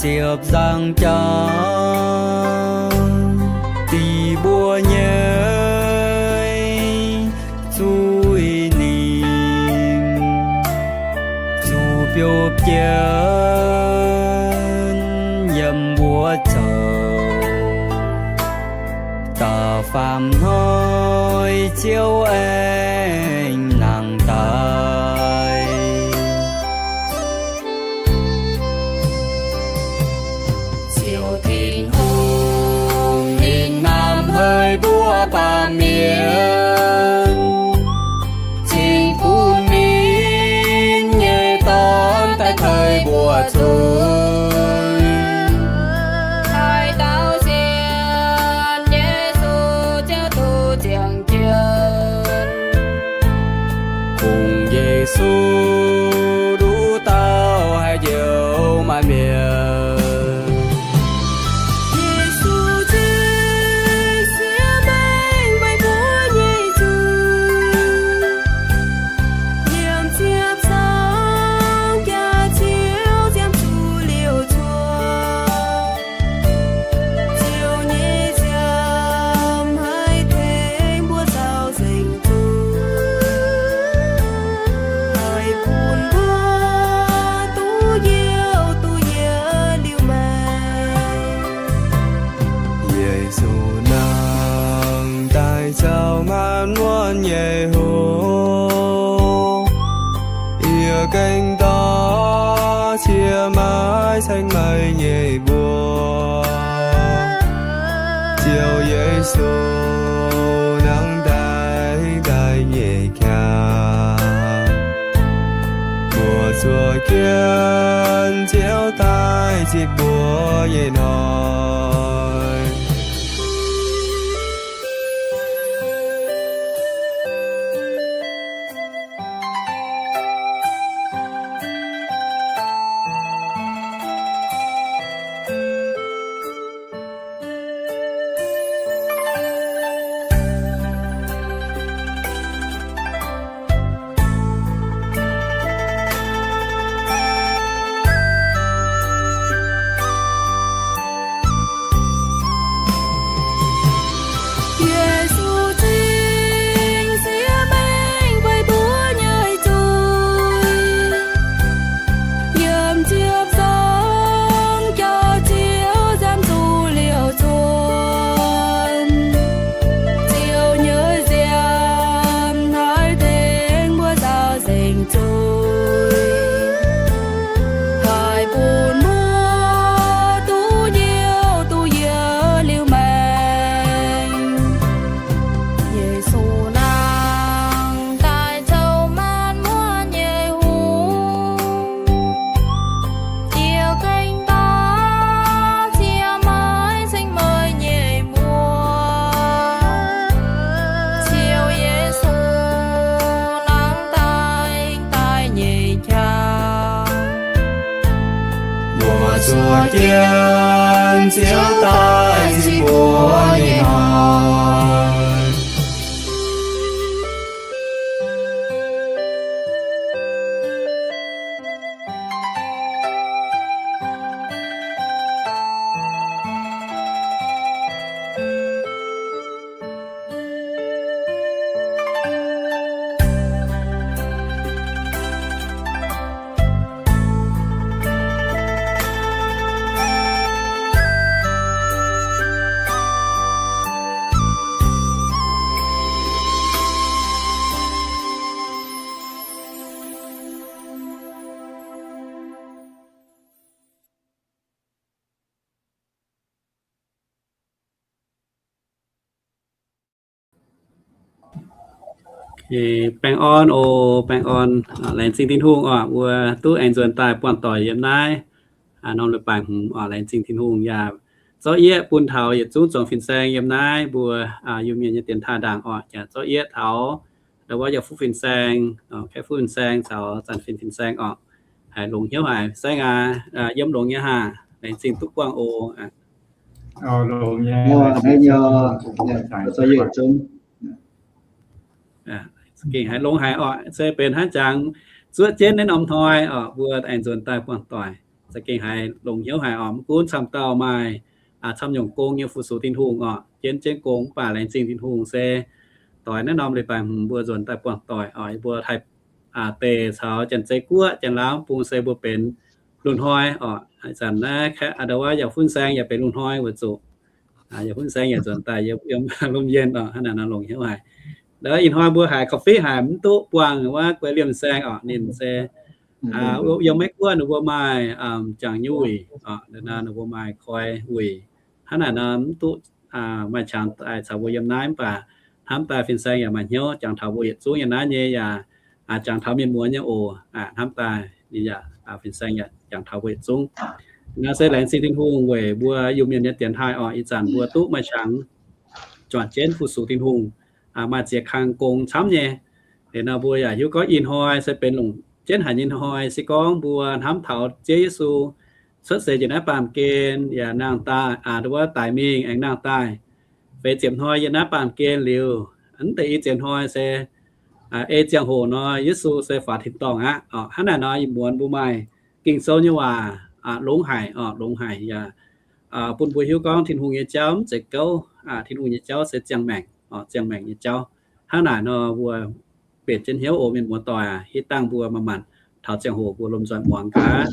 Diepv nzangc jauv dingh mbuo nyei zuiz ninh, zuqc biopv jienv yiem mbuo zoux. Da'faam hnoi Ziouv aengx nangc daaih. Ziouv Tin-Hungh ninh hnamv haiz mbuo baamh mienh, cingx bun ninh nyei Dorn daaih tei mbuo zuiz. Haaix dauh sienx Yesu ziouc duqv ziangh jienv. Kungx Yesu nduqc dauh haih njoux maaih mienh. Yesu cingx siev mengh meih mbuo nyei zuiz. Yiem ziepc zangc jaax Ziouv ziangh zuqc liouc cuotv. Ziouv nyei nziaamv haih tengx mbuo zaux nzengc zuiz, haih bun mbuo duqv njoux duqv yietc liuz maengc. Yesu nangh daaih caux maanc muotv nyei hungh, yie gengh dorh cie maaiv ceng meih nyei mbuox. Ziouv Yesu nangh daaih daaih nyei qaqv, mbuo zuov jienv Ziouv daaih zipv mbuo nyei hnoi. Yesu cingx siev mengh meih mbuo nyei zuiz. Yiem ziepc zangc jaax Ziouv ziangh zuqc liouc cuotv. Ziouv nyei nziaamv haih tengx mbuo zaux nzengc zuiz, haih bun mbuo duqv njoux duqv yietc liuz maengc. Yesu nangh daaih caux maanc muotv nyei hungh, yie gengh dorh cie maaiv ceng meih nyei mbuox. Ziouv Yesu nangh daaih daaih nyei qaqv, mbuo zuov jienv Ziouv daaih zipv mbuo nyei hnoi. Baengh orn oc, baengh orn. Laengz zingh Tin-Hungh oc, mbuo duqv aengx nzuonx daaih buangh doic yiem naaiv norm leiz-baaix hmz oc. Laengz zingh Tin-Hungh yaac zorqv yieqv bun taux yietc zungv zuangx fin-saeng yiem naaiv mbuo Iu-Mienh nyei dienx taaih ndaangc oc. Yaac zorqv yieqv taux ndau wuov yaac fuqv fin-saeng, kaeqv fuqv fin-saeng caux zanc fin fin-saeng oc. Haiz longx hnyouv haic, saengv aac, yiem longx nyei haah. Laengz zingh duqv buangh oc. Gengh haiz longx haic oc. Se benx hnangv jangx zuoqv jienv naaiv norm hnoi oc, mbuo aengx nzuonx daaih buangh doic. za'gengh haiz longc hnyouv haic oc. Mv gunv camv dauh maaih camv nyungc gong nyei fu-sux Tin-Hungh oc, jienv jienv gong, mv baac laengz zingh Tin-Hungh se doix naaiv norm leiz-baaix hmz mbuo nzuonx daaih buangh doic oc. Mbuo Taiv deic caux Janx-Zei Guoqv, Janx-Laauv bung se mbuo benx lungh hnoi oc. Ih zanc naaiv ndau wuov yaac fun-saeng yaac benx lungh hnoi weic zuqc yaac fun-saeng yaac nzuonx daaih yiem lomh njien oc. Hnangv naaic nor longc hnyouv haic. Ndau wuov ih hnoi mbuo haiz coffee haic mv duqv buangh wuov guei liemh saeng oc. Ninh se yiem Meiv Guoqv ninh mbuo maaih jangx nyei wuic oc, ninh mbuo maaih koi wuic. Hnangv naaic nor mv duqv maaih qangx daaih caux mbuo yiem naaiv, mv baac hnamv daaih fin-saeng yaac maaih hnyouv jangx taux mbuo yietc zungv yiem naaiv nyei yaac jangx taux mienh muoz nyei oc. Hnamv daaih ninh yaac fin-saeng yaac jangx taux mbuo yietc zungv. Naaiv se laengz zingh Tin-Hungh weic mbuo Iu-Mienh nyei dienx taaih oc. Ih zanc mbuo duqv maaih qangx juangc jienv fu-sux Tin-Hungh, maaih ziex kang gong camv nyei. Liuz nor mbuo yaac hiuv gorngv ih hnoi se benx longc jienv haic nyei hnoi. Se gorngv mbuo hnamv taux Ziouv Yesu cuotv seix njiec naaiv baamh gen yaac nangh daaih, aa, ndau wuov daic mingh aengx nangh daaih, feix ziepc hnoi yiem naaiv baamh gen liuz, mv deix i ziepc hnoi se ei ziangh hoc nor Yesu se faaux tin-dorngh aqv oc. Hnangv naaic nor ih muonz mbuo maaih Ging-Sou nyei waac longx haic oc, longx haic yaac bun mbuo hiuv gorngv Tin-Hungh nyei jauv mv zeiz gouv. Tin-Hungh nyei jauv se ziangh maengc, ziangh maengc nyei jauv. Hnangv naaic nor mbuo mbenc jienv hnyouv oc, mienh muoz-doic aac. Hitv dangh mbuo manc-manc taux ziangh hoc mbuo lomh nzoih muangx gaax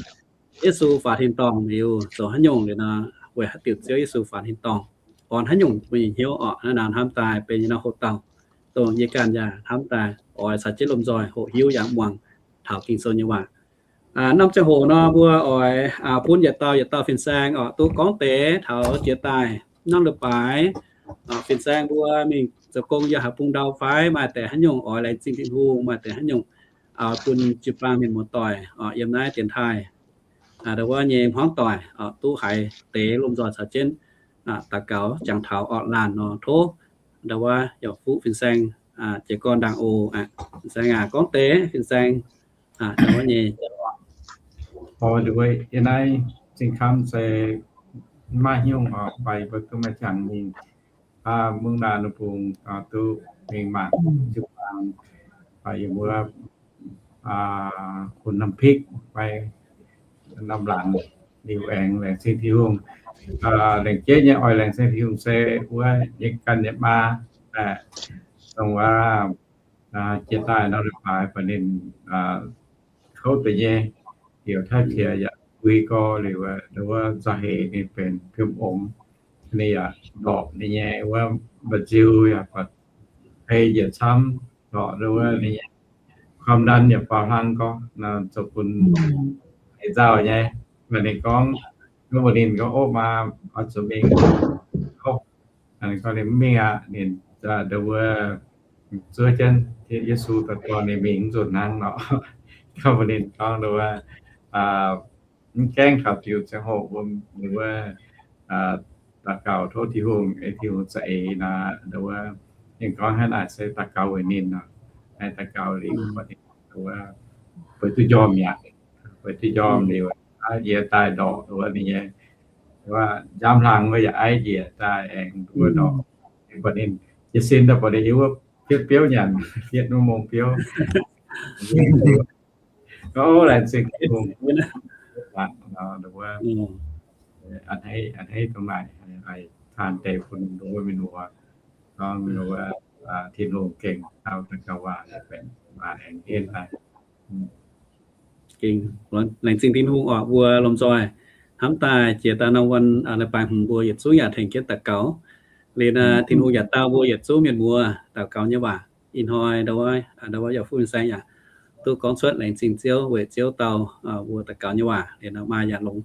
Yesu faaux tin-dorngh liuz zoux haaix nyungc liuz nor, weic haaix diuc Ziouv Yesu faaux tin-dorngh, orn haaix nyungc mbuo nyei hnyouv oc. Naaiv nor hnamv daaih benx nyei nor hoc dauh, dongh yie ganh yaac hnamv daaih oix caux jienv lomh nzoih hoqc hiuv yaac muangx taux Ging-Sou nyei waac. Norm ziangh hoc nor mbuo oix bun yietc dauh yietc dauh fin-saeng oc duqv gorngv deix taux jiex daaih norm leiz-baaix, fin-saeng mbuo mingh zoux gong yiem haaix bung ndau fai maaih deix haaix nyungc oix laengz zingh Tin-Hungh, maaih deix haaix nyungc bun jiu-baang mienh muoz-doic yiem naaiv dienx taaih ndau wuov nyei hmuangv doic duqv haiz deix lomh nzoih caux jienv daux gaux jangx taux orqc laanh nor, tov ndau wuov yaac fuqv fin-saeng jiez gorn ndaangc oc. Fin-saeng aac, gorngv deix fin-saeng ndau wuov nyei. Yie naaiv zingh kamv se maiv nyungc oc, fai mbuo duqv maaih qangx mingh mungv naaiv ninh bung duqv mingh mangc jiu-baang fai yiem wuov Khu Nam Pikv fai Nam Laangc liuz aengx laengz zingh Tin-Hungh. Laengz jeiv nyei oix laengz zingh Tin-Hungh se wuov yie ganh nyei maa, dongh wuov jiex daaih nor leiz-baaix baac ninh kouv deix nyei, heuc taiv qiex yaac bui gorx liuz, ndau wuov nzauh heix ninh benx piom ongx. Ninh yaac ndorpc ninh nyei wuov mba'nziu yaac buatc hei njiec camv, ndorpc ndau wuov ninh nyei ความดัน yaac faaux hlang gorx, zoux bun hec nzauh nyei. Mv baac ninh gorngv, gorngv mbuox ninh gorngv, Ov, maa, oix zuqc mingh. Ninh gorngv ninh mv mingh aqv. Ninh ndau wuov zuov jienv Yesu daaih dorh ninh mingh mv nzunc hnangv nor. Gorngv mbuox ninh gorngv ndau wuov mv gaengh taux diuc ziangh hoc mbuo ndau wuov daux gaux tov Tin-Hungh, ei Tin-Hungh za'eix nor, ndau wuov ninh gorngv hnangv naaic se daux gaux weic ninh nor. Naaiv daux gaux liuz, ndau wuov beiv duqv njormh mi'aqv. Beiv duqv njormh liuz, aiv njiec daaih ndorpc ndau wuov ninh nyei, wuov nziaamv hlang wuov yaac aiv njiec daaih aengx ndau wuov ndorpc. Ninh buatc ninh jiez sin daaih buatc ninh yiem wuov fietv biouv nyanc, fietv wuov mong biouv. Gorngv laengz zingh Tin-Hungh, a'hneiv, a'hneiv dongh naaic, haih taan deix bun ndau wuov mienh muoz, gorngv ndau wuov Tin-Hungh gengh daux gaux waac benx waac aengx henv daaih. Gengh laengz zingh Tin-Hungh oc, mbuo lomh nzoih hnamv daaih jiex daaih norm wuonh leiz-baaix hmz mbuo yietc zungv yaac tengx jienv daux gaux. Liuz nor Tin-Hungh yaac dau mbuo yietc zungv mienh muoz daux gaux nyei waac. Ih hnoi ndau wuov, ndau wuov yaac fuqv fin-saeng yaac duqv gorngv cuotv laengz zingh Ziouv weic Ziouv dau mbuo daux gaux nyei waac. Liuz nor maaih yaac longx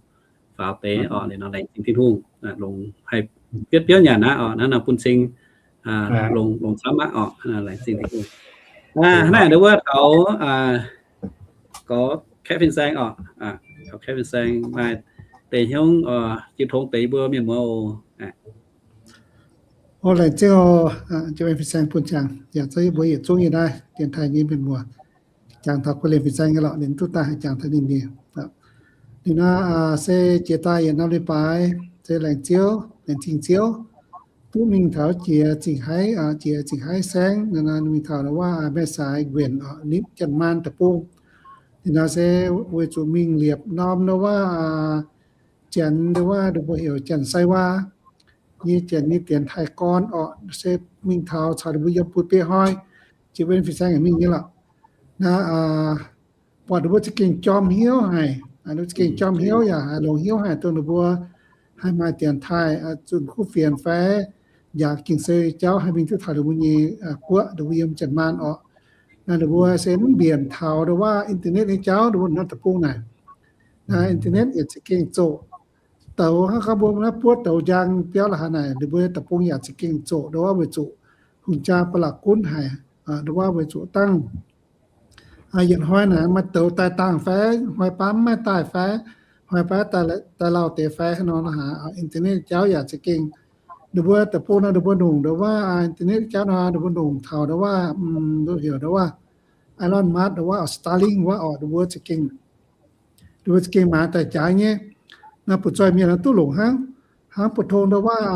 faaux deix oc. Liuz nor laengz zingh Tin-Hungh, longx haih fietv biouv nyanc aqv oc. Naaiv nor bun cing longx, longx camv aqv oc. Laengz zingh Tin-Hungh. Hnangv naaic ndau wuov taux gorx kaeqv fin-saeng oc. Gorx kaeqv fin-saeng maaih deix hnyouv jiu tong deix mbuo mienh muoz oc. Laengz zingh oc, fin-saeng bun ziangx yaac za'gengh mbuo yietc zungv yiem naaiv dienx taaih nyei mienh muoz. Jangx taux kuv liemh fin-saeng nyei lorqc, ninh duqv daaih haih jangx taux ninh nyei. Ninh nor se jiex daaih yietc norm leiz-baaix se laengz Ziouv, laengz zingh Ziouv, duqv mingh taux jiex Zingh Haiv, jiex Zingh Haiv saengv, mingh taux wuov Maiv Sai Nquenc, nipv Janx-Maanc deic-bung. Ih nor se weic zuqc mingh liepc norm nduov waav, janx nduov waav, ninh mbuo heuc janx-sai waa nyei, janx nyei dienx taaih gorn orqc, se mingh taux caux ninh mbuo yiem bun biei hnoi, jiex ven fin-saeng mingh nyei lorqc. Naaiv buatc ninh mbuo za'gengh jorm hnyouv haic, ninh mbuo za'gengh jorm hnyouv yaac haiz longx hnyouv haic dongh ninh mbuo haih maaih dienx taaih zunh kuv fienx fai yaac ging-sou jauv haih mingh duqv taux ninh mbuo nyei guoqv, ninh mbuo yiem Janx-Maanc orqc. Naaiv ninh mbuo se mv mbienc taux nduov waav internet nyei jauv, ninh mbuo norm deic-bung naaic. Naaiv internet yaac za'gengh zoqc douz hnangv gorngv mbuo naaiv buov douz njang biauv la'haaix naaic, ninh mbuo deic-bung yaac za'gengh zoqc nduov waav weic zuqc hungh jaa ba'laqc gunv haic, nduov waav weic zuqc dangh yietc hnoi naaic maaih douz daaih dangh fai, hnoi baav mv maaih daaih fai, hnoi baav daaih lauh deix fai, haaix nor la'haaix. Internet jauv yaac za'gengh, ninh mbuo deic-bung nor ninh mbuo longc nduov waav internet jauv nor ninh mbuo longc taux nduov waav, heuc nduov waav Elon Musk nduov waav, Starlink wuov orqc, ninh mbuo za'gengh, ninh mbuo za'gengh maaiz daaih jaaix nyei. Naaiv butv-zoih mienh duqv longc hnangv, hnangv bu tong nduov waav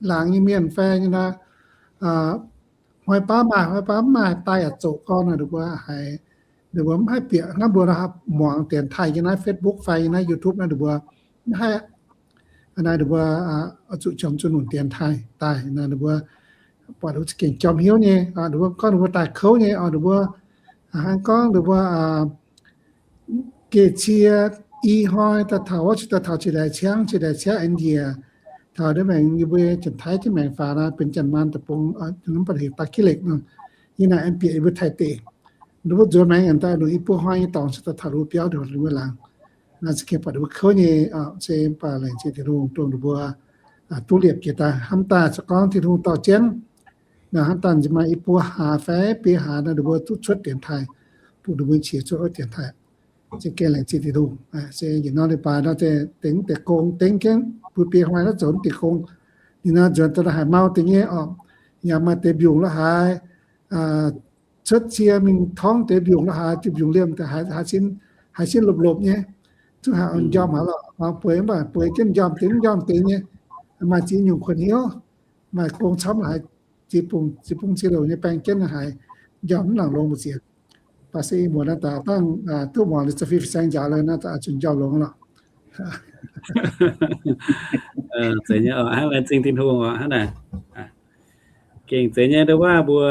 laangz nyei mienh fai nyei naaiv, hnoi baav maaih, hnoi baav mv maaih, daaih yaac zoqc gorn, ninh mbuo haiz, ninh mbuo mv haih bieqc hnangv mbuo muangx dienx taaih nyei naaiv Facebook fai nyei naaiv YouTube naaiv, ninh mbuo mv haih. Naaiv ninh mbuo oix zuqc jorm zuqc nunc dienx taaih daaih, ninh mbuo buatc ninh mbuo za'gengh jorm hnyouv nyei, ninh mbuo gorngv ninh mbuo daaih kouv nyei oc, ninh mbuo hnangv gorngv ninh mbuo geh cie i hnoi daaih taux wuov, daaih taux qiex laengz ciangv, qiex laengz ciangv aengx njiec taux ndiev maengx, yie mbuo Janx-Taiv jienv maengx faaux nor, benx Janx-Maanc deic-bung, mv baac heuc Baa Kiv Lekv nor. Yie naaic aengx bieqc yie mbuo Taiv deic, ninh mbuo nzuonx maengx aengx daaih lunx i buo hnoi nyei dorngx cingx daaih taux ninh mbuo biauv, ninh mbuo laangz. Naaiv za'gengh buatc ninh mbuo kouv nyei, se mv baac laengz zingh Tin-Hungh dongh ninh mbuo duqv liepc jiex daaih. Hnamv daaih se gorngv Tin-Hungh dorh jienv, naaiv hnamv daaih maaih i buo hlaax fai biei hlaax nor, ninh mbuo duqv cuotv dienx taaih, bun ninh mbuo qiex cuotv wuov dienx taaih. Za'gengh laengz zingh Tin-Hungh. Se yietc norm leiz-baaix nor, dengv deix gong, dengv jienv bun biei hnoi naaiv zoux deix gong. Ninh nor nzuonx daaih haiz mau deix nyei orqc, yaac maaih deix mbiungc la'haaix, cuotv cie mingh torngv deix mbiungc la'haaix, mbiungc liemh haaix sin, haaix sin lopc-lopc nyei, zungv haiz njormh haic lorqc. Bueix mv baac bueix jienv njormh deix mv njormh deix nyei, maaih ziex nyungc kuonx hnyouv, maaih gong camv la'haaix, ziex bung ziex louc nyei baeng jienv haiz njormh mv nangc longx mbu'ziex. Baac se ih muonz naaiv daaih dangh duqv muangx liuz za'fin fin-saeng njaaux le naaiv daaih zuqc njormh longx lorqc. Zeiz nyei oc, hnangv laengz zingh Tin-Hungh oc, hnangv naaic. Gengh zeiz nyei nduov waav mbuo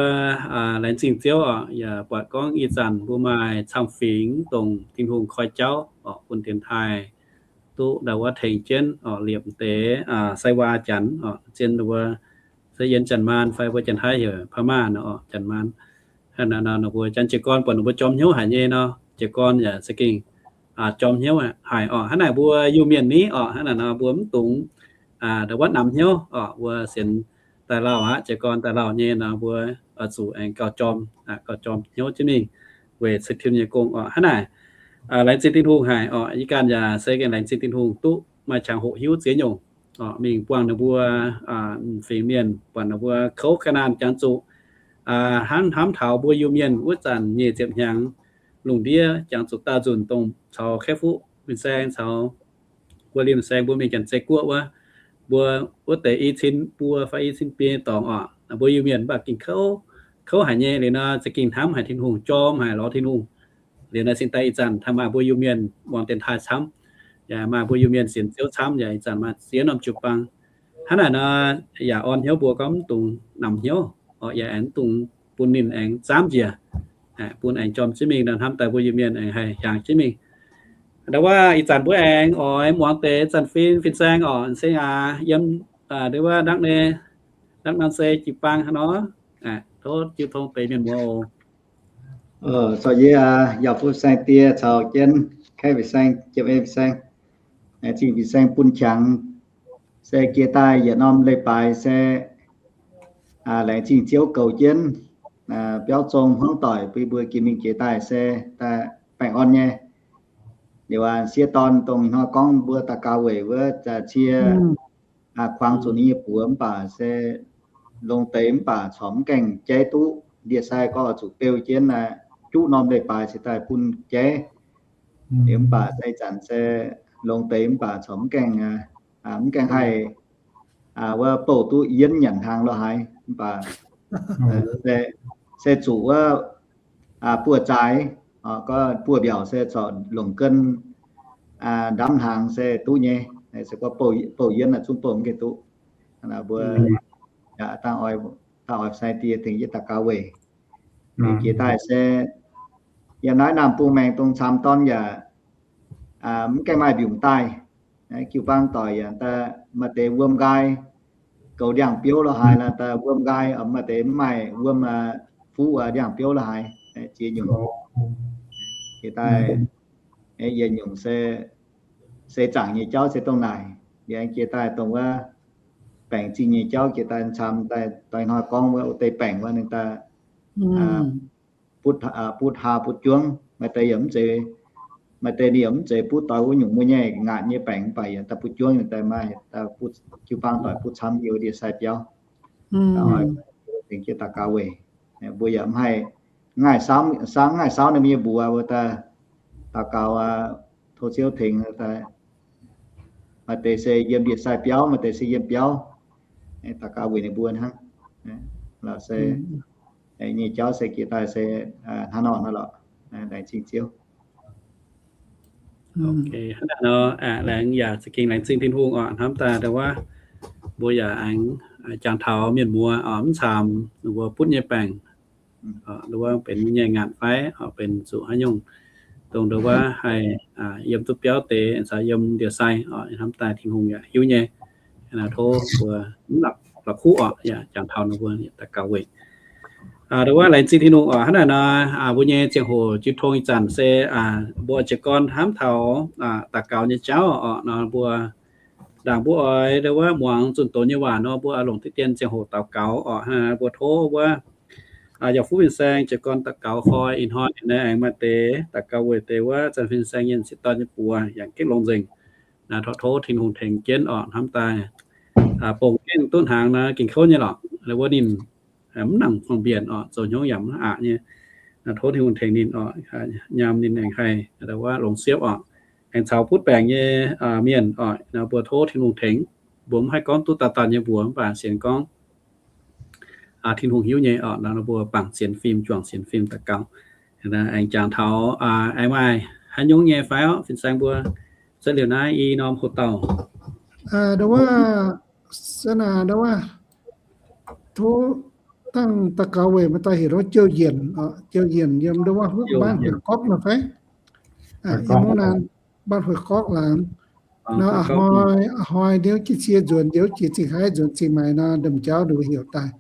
laengz zingh Ziouv oc, yaac buatc gorngv ih zanc mbuo maaih camv fingx dongh Tin-Hungh koi jauv oc, bun dienx taaih duqv ndau wuov tengx jienv oc, liepc deix sai waa janx oc, zien ninh mbuo se yiem Janx-Maanc fai mbuo Janx-Taiv heuc พม่า nor oc, Janx-Maanc. Hnangv naaic nor ninh mbuo janx jiez gorn buatc ninh mbuo jorm hnyouv haic nyei nor, jiez gorn yaac za'gengh jorm hnyouv haic oc. Hnangv naaic mbuo Iu-Mienh ni oc, hnangv naaic nor mbuo mv dungx ndau wuov namx hnyouv oc, mbuo sienx daaih lauh aqv, jiez gorn daaih lauh nyei nor mbuo oix zuqc aengx gauh jorm, gauh jorm hnyouv jienv mingh weic ceix tim nyei gong oc. Hnangv naaic laengz zingh Tin-Hungh haic oc. Yie ganh yaac se gengh laengz zingh Tin-Hungh duqv maaih qangx hoqc hiuv ziex nyungc oc, mingh buangh ninh mbuo fingx mienh, buatc ninh mbuo kouv ga'naanh jangx zuqc hnamv hnamv taux mbuo Iu-Mienh wuov zanc nyic ziepc hnyangx lungh ndiev jangx zuqc daauh nzunc dongh caux Kaeqv Fuqv fin-saeng caux mbuo Liemh fin-saeng mbuo mingh Janx-Zei Guoqv wuov, mbuo wuov deix i cin buo fai i cin biei dorngx oc, mbuo Iu-Mienh mv baac gengh kouv, kouv haic nyei. Liuz nor za'gengh hnamv haic Tin-Hungh, jorm haic lorz Tin-Hungh. Liuz nor cingx daaih ih zanc hnangv maaih mbuo Iu-Mienh muangx dienx taaih camv, yaac maaih mbuo Iu-Mienh sienx Ziouv camv, yaac ih zanc maaih ziex norm jiu-baang. Hnangv naaic nor yaac orn hnyouv mbuo gorngv mv dungx namx hnyouv oc, yaac aengx mv dungx bun ninh aengx zaamv njiec, bun aengx jorm jienv mingh nor, hnamv daaih mbuo Iu-Mienh aengx haih hiaangx jienv mingh. Ndau wuov ih zanc mbuo aengx oix muangx deix zanc fin, fin-saeng oc, se aac yiem ndau wuov ndakv, ndakv norm se jiu-baang hnangv nor. Tov jiu tong deix mienh muoz oc. Corc yie yaac fu saeng die caux jienv kaeqv fin-saeng, jiem ei fin-saeng, zingh fin-saeng bun qangx. Se jiex daaih yietc norm leiz-baaix se laengz zingh Ziouv goux jienv biauv zong hmuangv doic bun mbuo ginv mingh jiex daaih se daaih baengh orn nyei. Liuz aac sieqv dorn dongh ih hnoi gorngv mbuo daux gaux weic wuov zaqc cie kuangx zuqc ninh nyei buoz mv baac se longx deix mv baac corc mv gaengh jaiv duqv. Ndie-sai gorngv oix zuqc beu jienv juqv norm leiz-baaix cingx daaih bun jaiv. Liuz mv baac se ih zanc se longx deix mv baac corc mv gaengh, mv gaengh haih wuov bouh duqv yienv nyanc hnaangx lorh haaix. Mv baac se zuqc wuov buoz-zaaix Gorngv buoz-mbiaauc se corc longc gen ndamv hnaangx se duqv nyei. Se gorngv bouh yienv naaic zungv bouh mv gaengh duqv. Mbuo dangh oix sai die tengx yie daux gaux weic. Jiex daaih se yiem naaiv naamh bung maengx dongh camv dorn yaac mv gaengh maaih mbiungc daaih. Jiu-baang doic yaac maaih deix wuom nqaai goux ndiangx-biouv lo haaix, maaih deix wuom nqaai, maaih deix mv maaih wuom fuqv ndiangx-biouv lo haaix, ziex nyungc. Jiex daaih yietc nyungc se seix zaangc nyei jauv se dongh naaic. Liuz jiex daaih dongh wuov baengc zingh nyei jauv jiex daaih camv daaih doix hnoi gorngv wuov wuov deix baengc wuov ninh daaih butv haa butv juangv, maaih deix yaac mv zeiz, maaih deix ninh yaac mv zeiz butv doix wuov nyungc muoz-nyei ngaatc nyei baengc mv baac yaac daaih butv juangv daaih maaih jiu-baang doic butv camv yie ndie-sai biauv. Daux gaux weic mbuo yaac mv haih, mv ngaih saauv ninh mbuo nyei mbuox mbuo daaih daux gaux tov Ziouv tengx. Maaih deix se yiem ndie-sai biauv, maaih deix se yiem biauv. Daux gaux weic ninh mbuo hnangv. Lorqc se nyei jauv se jiex daaih se hnangv nor lorqc. Laengz zingh Ziouv. Hnangv naaiv nor, laengz yaac za'gengh laengz zingh Tin-Hungh oc. Hnamv daaih ndau wuov mbuo yaac aengx jangx taux mienh muoz oc, mv camv ninh mbuo butv nyei baengc, ndau wuov benx nyei ngaatc fai oc, benx zuqc haaix nyungc, dongh ndau wuov haih yiem duqv biauv deix caux yiem ndie-sai oc. Hnamv daaih Tin-Hungh yaac hiuv nyei. Tov mbuo mv la'kuqv oc, yaac jangx taux ninh mbuo daux gaux weic. Ndau wuov laengz zingh Tin-Hungh oc. Hnangv naaic nor, mbuo nyei ziangh hoc jiu tong ih zanc se mbuo jiez gorn hnamv taux daux gaux nyei jauv oc. Nor mbuo ndaangc mbuo oix ndau wuov muangx zunh doz nyei waac nor, mbuo longc diqv dien ziangh hoc daux gaux oc. Hnangv naaic mbuo tov wuov yaac fuqv fin-saeng jiez gorn daux gaux koi. Ih hnoi naaiv aengx maaih deix daux gaux weic deix wuov zanc fin-saeng nyei sieqv dorn nyei buoz yaac gengh longx nzengc. Naaiv tov Tin-Hungh tengx jienv oc. Hnamv daaih bongc gengh duqv hnaangx naaiv gengh kouv nyei lorqc. Wuov ninh mv nangc fong-mbienc oc, zoux hnyouv yaac mv aqc nyei. Tov Tin-Hungh tengx ninh oc, nyaam ninh aengx haih ndau wuov longx siepv oc, aengx caux butv baengc nyei mienh oc. Nor mbuo tov Tin-Hungh tengx. Mbuo mv haih gorngv duqv daaih daaih nyei mbuox mv baac sienx gorngv Tin-Hungh hiuv nyei oc. Nor mbuo bangc sienx fim, juangc sienx fim daux gaux. Aengx jangx taux aengx maaih haaix nyungc nyei fai oc, fin-saeng mbuo. Se liuz naaiv i norm hoc dauh, ndau wuov, se naaic ndau wuov, tov dangh daux gaux weic maaih dauh heuc wuov Jouv Yienc oc. Jouv Yienc yiem ndau wuov Huv Ban Hueix Gorqv nor fai? Yiem wuov naaiv Ban Hueix Gorqv laangz. Nor a'hnoi, a'hnoi ndiouv jiez sie nzuonx, ndiouv jiez Zingh Haaix nzuonx Zingh Maix nor, ndemh jauv ninh heuc daaih.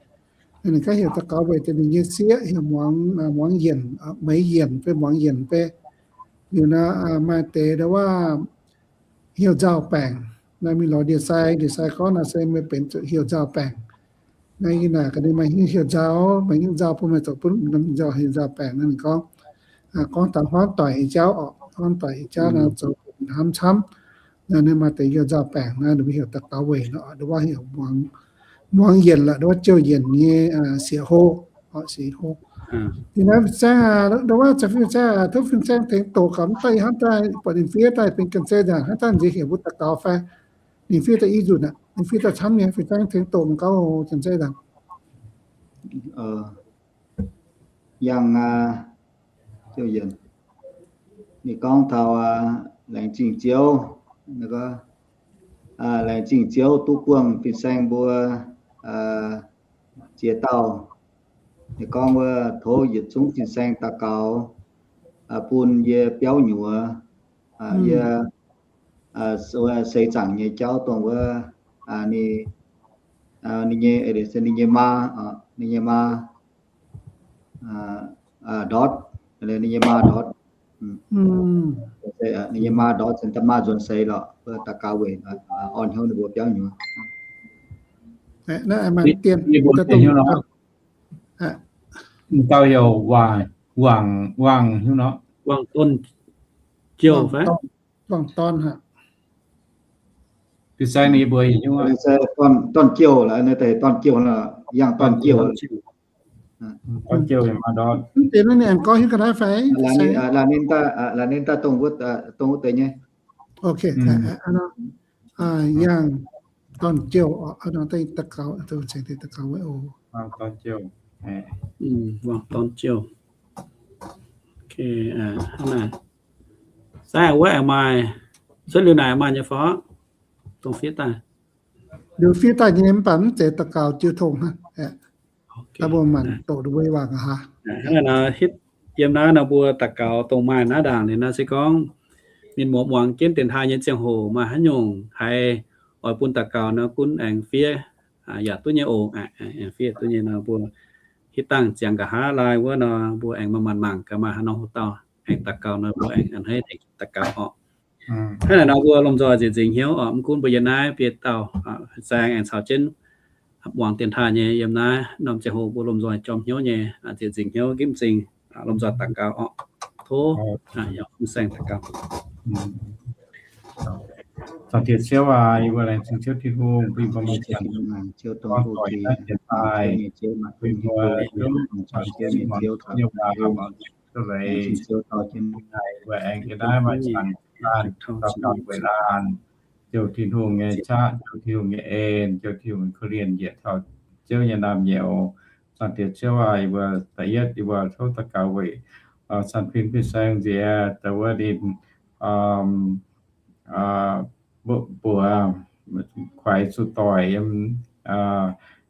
Ninh gaav heuc daux gaux weic deix ninh nyei sieqv heuc Muangz, Muangz Yienc, Meix Yienc fai Muangz Yienc fai. Liuz nor maaih deix ndau wuov heuc nzauh baengc. Naaiv mingh lorz ndie-sai, ndie-sai gorngv naaiv se meih benx zuqc heuc nzauh baengc. Naaiv yie naaic gaax ninh maaih heuc nzauh, maaih heuc nzauh bun meih zoux bun nzauh, heuc nzauh baengc. Naaiv ninh gorngv, gorngv taux hmuangv doic nyei jauv oc, hmuangv doic nyei jauv naaiv zoux hnamv camv. Naaiv ninh maaih deix heuc nzauh baengc naaiv, ninh mbuo heuc daux gaux weic nor, ndau wuov heuc Muangz Yienc lorqc, ndau wuov Jouv Yienc nyei sieqv hlo, sieqv hlo. Ih naaiv fin-saeng, ndau wuov, fin-saeng, tov fin-saeng tengx doqc gaax, mv daaih hnamv daaih buatc ninh fiev daaih benx ga'naaiv nzaangc, hnamv daaih nziex heuc mbuo daux gaux fai. Ninh fiev daaih i nzunc aqv, ninh fiev daaih camv nyei, fin-saeng tengx doqc gaax, ga'naaiv nzaangc. Yangh, Jouv Yienc, ninh gorngv taux laengz zingh Ziouv, laengz zingh Ziouv duqv buangh fin-saeng mbuo ziex dauh. Ninh gorngv wuov tov yietc zungv fin-saeng daux gaux bun yie biauv nyuoz, yie seix zaangc nyei jauv dongh wuov ninh, ninh nyei, ninh nyei maa, ninh nyei maa ndortv, ninh nyei maa ndortv, ninh nyei maa ndortv, maa nzuonx seix lorqc, daux gaux weic orn hnyouv ninh mbuo biauv nyuoz. Dauh heuc Wangc, Wangc hnyouv nor. Wangc Dorn Jouv fai? Wangc Dorn aqv. Fin-saeng ninh mbuo heuc hnyouv, Dorn Jouv, Dorn Jouv, Yangh Dorn Jouv. Dorn Jouv maa ndortv. Mv deix naaiv ninh aengx gorngv hiuv ga'naaiv fai? Laaix ninh daaih, laaix ninh daaih dongh wuov deix nyei. Ok. Yangh Dorn Jouv oc, daux gaux, daux gaux weic oc. Wangc Dorn Jouv. Hnangv naaic, sai wuov aengx maaih, cuotv liuz naaic maaih nyei fai? Dongh fiev daaih, liuz fiev daaih nyei mv baac mv zeiz daux gaux jiu tong hnangv. Daaih mbuo maanc doqc nduov waac nqa'haav. Hnangv naaic nor, hitv yiem naaiv nor mbuo daux gaux dongh maaih naaiv ndaangc liuz nor se gorngv mienh muoz muangx jienv dienx taaih nyei ziangh hoc maaih haaix nyungc haiz oix bun daux gaux nor gunv aengx fiev yaac duqv nyei oc. Aengx fiev duqv nyei nor mbuo hitv dangh ziangx nqa'haav laai wuov nor mbuo aengx maaih maanc mangc gaax maaih haaix norm hoc dauh aengx daux gaux nor mbuo aengx a'hneiv daux gaux orqc. Hnangv naaic nor mbuo lomh nzoih nzieqc nzingc hnyouv orqc. Mv gunv mbuo yiem naaiv biei dauh zaeng aengx caux jienv muangx dienx taaih nyei yiem naaiv norm ziangh hoc mbuo lomh nzoih jorm hnyouv nyei, nzieqc nzingc hnyouv nqipv m'zing, lomh nzoih daux gaux orqc. Tov, yaac mv saeng daux gaux. Zaangc Diex Ziouv aac, yie mbuo laengz zingh Ziouv Tin-Hungh bun mbuo maaih janx gorngv doic naaiv dienx taaih, bun mbuo duqv muangx Ziouv nyei waac, muangx Ziouv nyei leiz. Mbuo aengx yiem naaiv maaih zanc laanh daux gaux weic laanh, Ziouv Tin-Hungh nyei qaqv, Ziouv Tin-Hungh nyei en, Ziouv Tin-Hungh korv-lienh njiec taux Ziouv nyei naamh nyouz. Zaangc Diex Ziouv aac, yie mbuo da'yietv yie mbuo tov daux gaux weic San Fin fin-saeng nziex da'wuov ninh mbuoqc kuaix zuqc doic yiem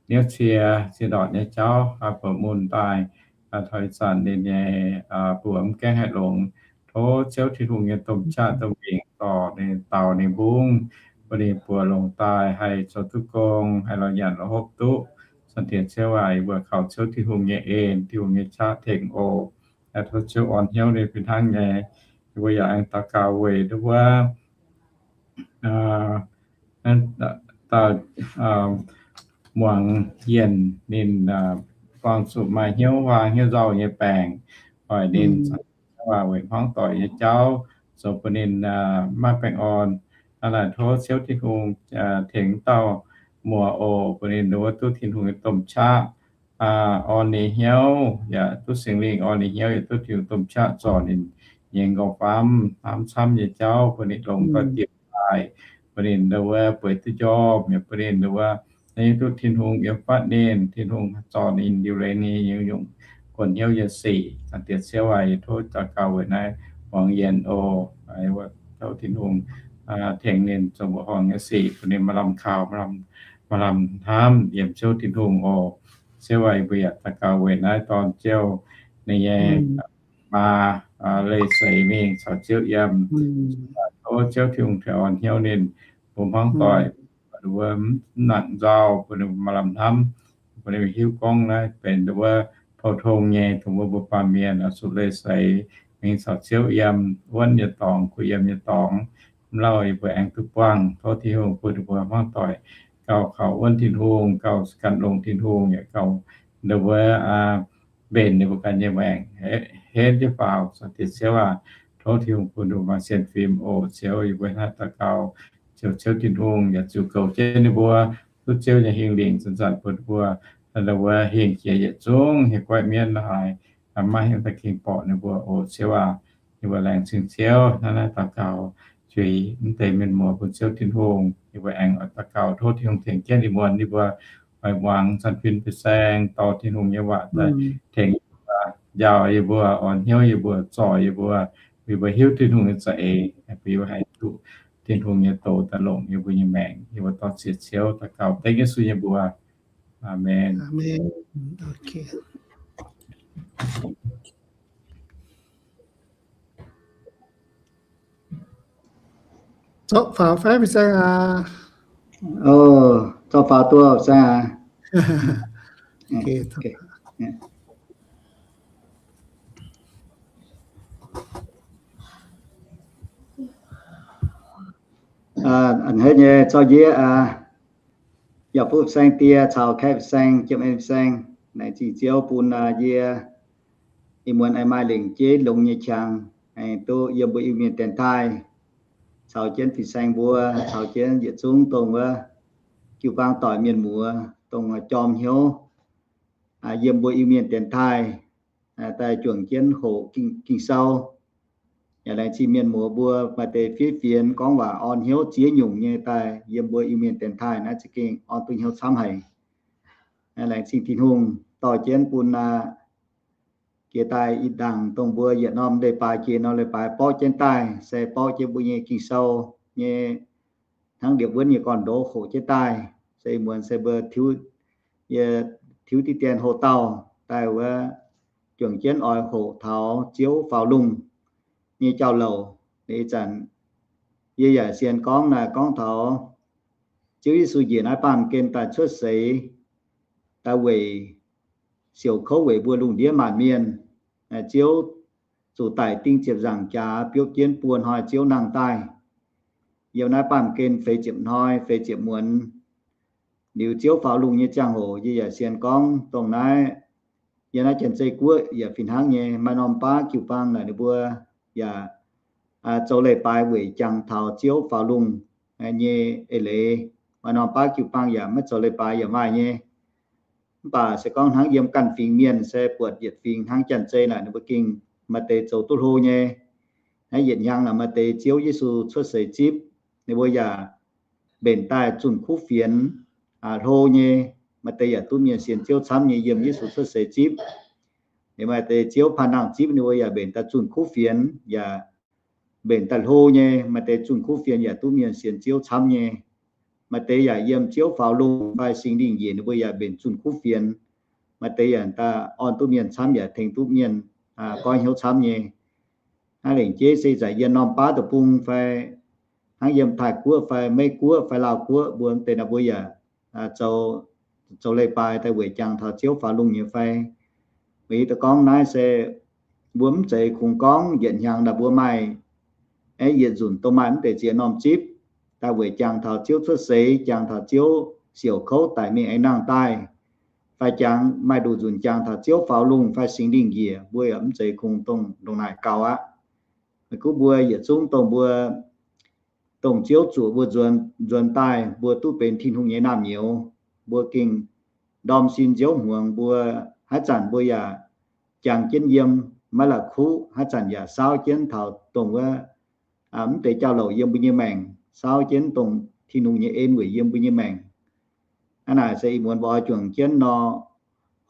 niouv cie, cie ndortc nyei jauv buatc mun daaih, taux ih zanc ninh nyei buoz mv gaengh haih longx. Tov Ziouv Tin-Hungh nyei domh qaqv domh wingc dorh ninh, daaux ninh mbungv, bun ninh buoz longc daaih haih zoux duqv gong, haih lorz nyanc lorz hopv duqv. Zaangc Diex Ziouv aac, yie mbuo kaux Ziouv Tin-Hungh nyei en, Tin-Hungh nyei qaqv tengx oc. Tov Ziouv orn hnyouv ninh fih hnangv nyei. Yie mbuo yaac aengx daux gaux weic wuov dauh muangx yienh ninh buangh zuqc maaih hnyouv huaang hnyouv nzauh nyei baengc, oix ninh waac weic hmuangv doic nyei jauv zoux bun ninh maiv baengh orn. Hnangv naaic tov Ziouv Tin-Hungh tengx dauh muoz oc, bun ninh nduov duqv Tin-Hungh nyei domh qaqv orn ninh hnyouv, yaac duqv Singx Lingh orn ninh hnyouv, yaac duqv Tin-Hungh domh qaqv zorc ninh nyei nqorngv-famv hnamv camv nyei jauv, bun ninh longx doix-diepc daaih, bun ninh nduov bueix duqv njormh, yaac bun ninh nduov duqv Tin-Hungh yiem fatv ninh, Tin-Hungh zorc ninh liuc lengx ninh nyungc-nyungc guonc hnyouv nyei sic. Zaangc Diex Ziouv aac, yie tov daux gaux weic naaiv muangx yienh oc. Tov Tin-Hungh tengx ninh zoux mbuoqc horngh nyei sic, bun ninh maaih lamh kaux, maaih lamh hnamv yiem Ziouv Tin-Hungh oc. Ziouv aac, yie mbuo yaac daux gaux weic naaiv dorn Ziouv ninh nyei maa leih seix mingh caux Ziouv yiem. Tov Ziouv Tin-Hungh tengx orn hnyouv ninh, bun hmuangv doic, bun ninh mv nangc nzauh, bun ninh maaih lamh hnamv, bun ninh hiuv gorngv naaiv benx wuov pou-tong nyei dongh wuov mbuo baamh mienh oix zuqc leih seix mingh caux Ziouv yiem, wuonv nyei dorngx, kuh yiem nyei dorngx, mv lauh yie mbuo aengx duqv buangh. Tov Tin-Hungh bun ninh mbuo hmuangv doic gauh kaux wuonv Tin-Hungh, gauh ganh longx Tin-Hungh, yaac gauh nduov mbenc ninh mbuo ganh nyei maengc henv jienv faaux. Zaangc Diex Ziouv aac, tov Tin-Hungh bun ninh mbuo maaih sienx fim oc. Ziouv, yie mbuo hnangv daux gaux ziouc Ziouv Tin-Hungh yaac ziouc goux jienv ninh mbuo, duqv Ziouv nyei Singx Lingh zanc-zanc bun ninh mbuo, nduov hingh jiex yietc zungv hieh guaiv mienv haaix, maiv hingh daaih gengh borqc ninh mbuo oc. Ziouv aac, yie mbuo laengz zingh Ziouv hnangv naaiv daux gaux zuiz mv deix mienh muoz bun Ziouv Tin-Hungh. Yie mbuo aengx oix daux gaux tov Tin-Hungh tengx jienv ih muonz yie mbuo oix muangx San Fin fin-saeng dorh Tin-Hungh nyei waac daaih tengx yie mbuo, njaaux yie mbuo, orn hnyouv yie mbuo, zorc yie mbuo, bun yie mbuo hiuv Tin-Hungh nyei za'eix, bun yie mbuo haih duqv Tin-Hungh nyei doz daaih longc yie mbuo nyei maengc. Yie mbuo dorh ziec Ziouv daux gaux dengv Yesu nyei mbuox. Aamen. Zorqv faaux fai fin-saeng aac? Zorqv faaux duqv fin-saeng aac? A'hneiv nyei zorqv ndiev, yaac bun fin-saeng die caux kaeqv fin-saeng, jiem en fin-saeng, laengz zingh Ziouv bun yie ih muonz aengx maaih lengc jeiv longx nyei qangx, aengx duqv yiem mbuo Iu-Mienh dienx taaih, caux jienv fin-saeng mbuo, caux jienv yietc zungv dongh wuov jiu-baang doic mienh muoz dongh jorm hnyouv yiem mbuo Iu-Mienh dienx taaih daaih juangc jienv hoqc Ging-Sou. Yaac laengz zingh mienh muoz mbuo maaih deix fiev fienx gorngv waac orn hnyouv ziex nyungc nyei daaih yiem mbuo Iu-Mienh dienx taaih naaiv za'gengh orn duqv hnyouv camv haic. Laengz zingh Tin-Hungh dorh jienv bun jiex daaih ih ndaangc dongh mbuo yietc norm leiz-baaix jiex norm leiz-baaix borqv jienv daaih, se borqv jienv mbuo nyei Ging-Sou nyei hnangv ndiepv wuonv nyei gorn-ndoqv hoqc jienv daaih. Se muonz se mbuo tiuv, yie tiuv diqv dien hoc-dauh daaih wuov, juangc jienv oix hoqc taux Ziouv faaux lungh nyei jauv-louc. Ih zanc yie yaac sienx gorngv naaic gorngv taux Ziouv Yesu njiec naaiv baamh gen daaih cuotv seix, daaih weic siouc kouv weic mbuo lungh ndiev maanc mienh. Ziouv zuqc daic ding ziepc nzaangc jaax biopv jienv buo hnoi Ziouv nangh daaih. Yiem naaiv baamh gen feix ziepc hnoi feix ziepc muonz, liuz Ziouv faaux lungh nyei ziangh hoc yie yaac sienx gorngv dongh naaiv, yiem naaiv Janx-Zei Guoqv yaac fih hnangv nyei. Maaih norm baav jiu-baang naaic ninh mbuo yaac zoux leiz-baaix weic jangx taux Ziouv faaux lungh nyei eix leiz. Maaih norm baav jiu-baang yaac maiv zoux leiz-baaix yaac maaih nyei. Mv baac se gorngv hnangv yiem ganh fingx mienh se buatc yietc fingx hnangv Janx-Zei naaic ninh mbuo gengh maaih deix zoux duqv hlo nyei. Naaiv yietc hnyangx naaic maaih deix Ziouv Yesu cuotv seix zipv, ninh mbuo yaac mbenc daaih zunh kuv fienx hlo nyei. Maaih deix yaac duqv mienh sienx Ziouv camv nyei yiem Yesu cuotv seix zipv. Ninh maaih deix Ziouv panh nangh zipv ninh mbuo yaac mbenc daaih zunh kuv fienx yaac mbenc daaih hlo nyei. Maaih deix zunh kuv fienx yaac duqv mienh sienx Ziouv camv nyei. Maaih deix yaac yiem Ziouv faaux lungh fai Singx Lingh njiec ninh mbuo yaac mbenc zunh kuv fienx. Maaih deix yaac daaih orn duqv mienh camv yaac tengx duqv mienh goiv hnyouv camv nyei. Hnangv lengc jeiv se ih zanc yiem norm baav deic-bung fai hnangv yiem Taiv Guoqv fai Meiv Guoqv fai Laauh Guoqv mbuo deix naaic mbuo yaac zoux, zoux leiz-baaix daaih weic jangx taux Ziouv faaux lungh nyei fai? Meih daaih gorngv naaiv se mbuo mv zeiz kungx gorngv yietc hnyangx naaic mbuo maaih, aeqv, yietc nzunc dongh maaih mv deix ziex norm zipv daaih weic jangx taux Ziouv cuotv seix, jangx taux Ziouv siouc kouv daic mingh aengx nangh daaih, fai jangx maaih nduqc nzunc jangx taux Ziouv faaux lungh fai Singx Lingh njiec, mbuo yaac mv zeiz kungx dongh ndongc naaic gaux aqv. Maiv gunv mbuo yietc zungv dongh mbuo, dongh Ziouv zuoqc mbuo nzuonx, nzuonx daaih mbuo duqv benx Tin-Hungh nyei naamh nyouz, mbuo gengh ndorm sin nziouv hmuangx mbuo. Haaix zanc mbuo yaac jangx jienv yiem maiv la'kuqv, haaix zanc yaac saauv jienv taux dongh wuov mv deix jauv-louc yiem mbuo nyei maengc, saauv jienv dongh Tin-Hungh nyei en weic yiem mbuo nyei maengc. Hnangv naaic se ih muonz mbuo oix juangc jienv nor,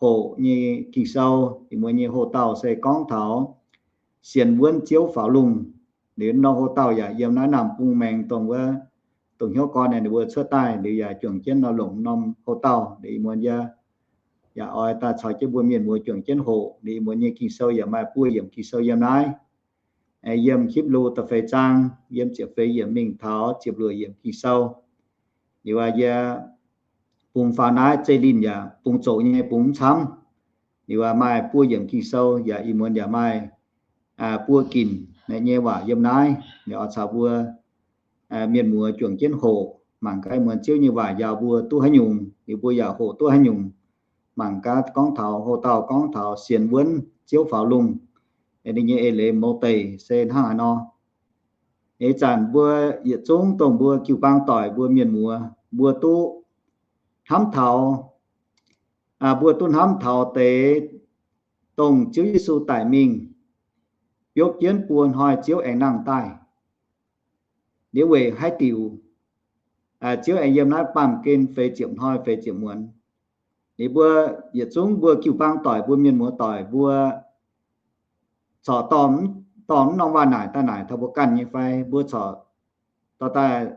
hoqc nyei Ging-Sou, ih muonz nyei hoc-dauh se gorngv taux sienx wuonv Ziouv faaux lungh. Liuz norm hoc-dauh yaac yiem naaiv Naamh Bung Maengx dongh wuov, dongh hnyouv gorn ninh mbuo cuotv daaih, liuz yaac juangc jienv nor longc norm hoc-dauh. Liuz ih muonz yie yaac oix daaih caux jienv mbuo mienh muoz juangc jienv hoqc. Liuz ih muonz nyei Ging-Sou yaac maaih buo yiemc Ging-Sou yiem naaiv. Yiem Hipv^lu da'feix zaang, yiem ziepc feix yiemc mingh taux ziepc luoqc yiemc Ging-Sou. Liuz aac, yie bungx faaux naaiv zeiv-linh yaac bungx zoqc nyei, bungx mv camv. Liuz aac, maaih buo yiemc Ging-Sou yaac ih muonz yaac maaih buo ginc nyei waac yiem naaiv. Liuz oix caux mbuo mienh muoz juangc jienv hoqc, mangc gaax ih muonz Ziouv nyei waac njaaux mbuo duqv haaix nyungc, liuz mbuo yaac hoqc duqv haaix nyungc. Mangc gaax gorngv taux hoc-dauh gorngv taux sienx wuonv Ziouv faaux lungh, ninh nyei eix leiz mouz deic se hnangv haaix nor. Ih zanc mbuo yietc zungv dongh mbuo jiu-baang doic mbuo mienh muoz, mbuo duqv hnamv taux, mbuo duqv hnamv taux deix dongh Ziouv Yesu daic mingh, biopv jienv buo hnoi Ziouv aengx nangh daaih. Liuz weic haaix diuc Ziouv aengx yiem naaiv baamh gen feix ziepc hnoi feix ziepc muonz? Liuz mbuo yietc zungv mbuo jiu-baang doic mbuo mienh muoz doic mbuo corc dorh, dorh mv norm waac naaic daaih naaic taux mbuo ganh nyei fai? Mbuo corc dorh daaih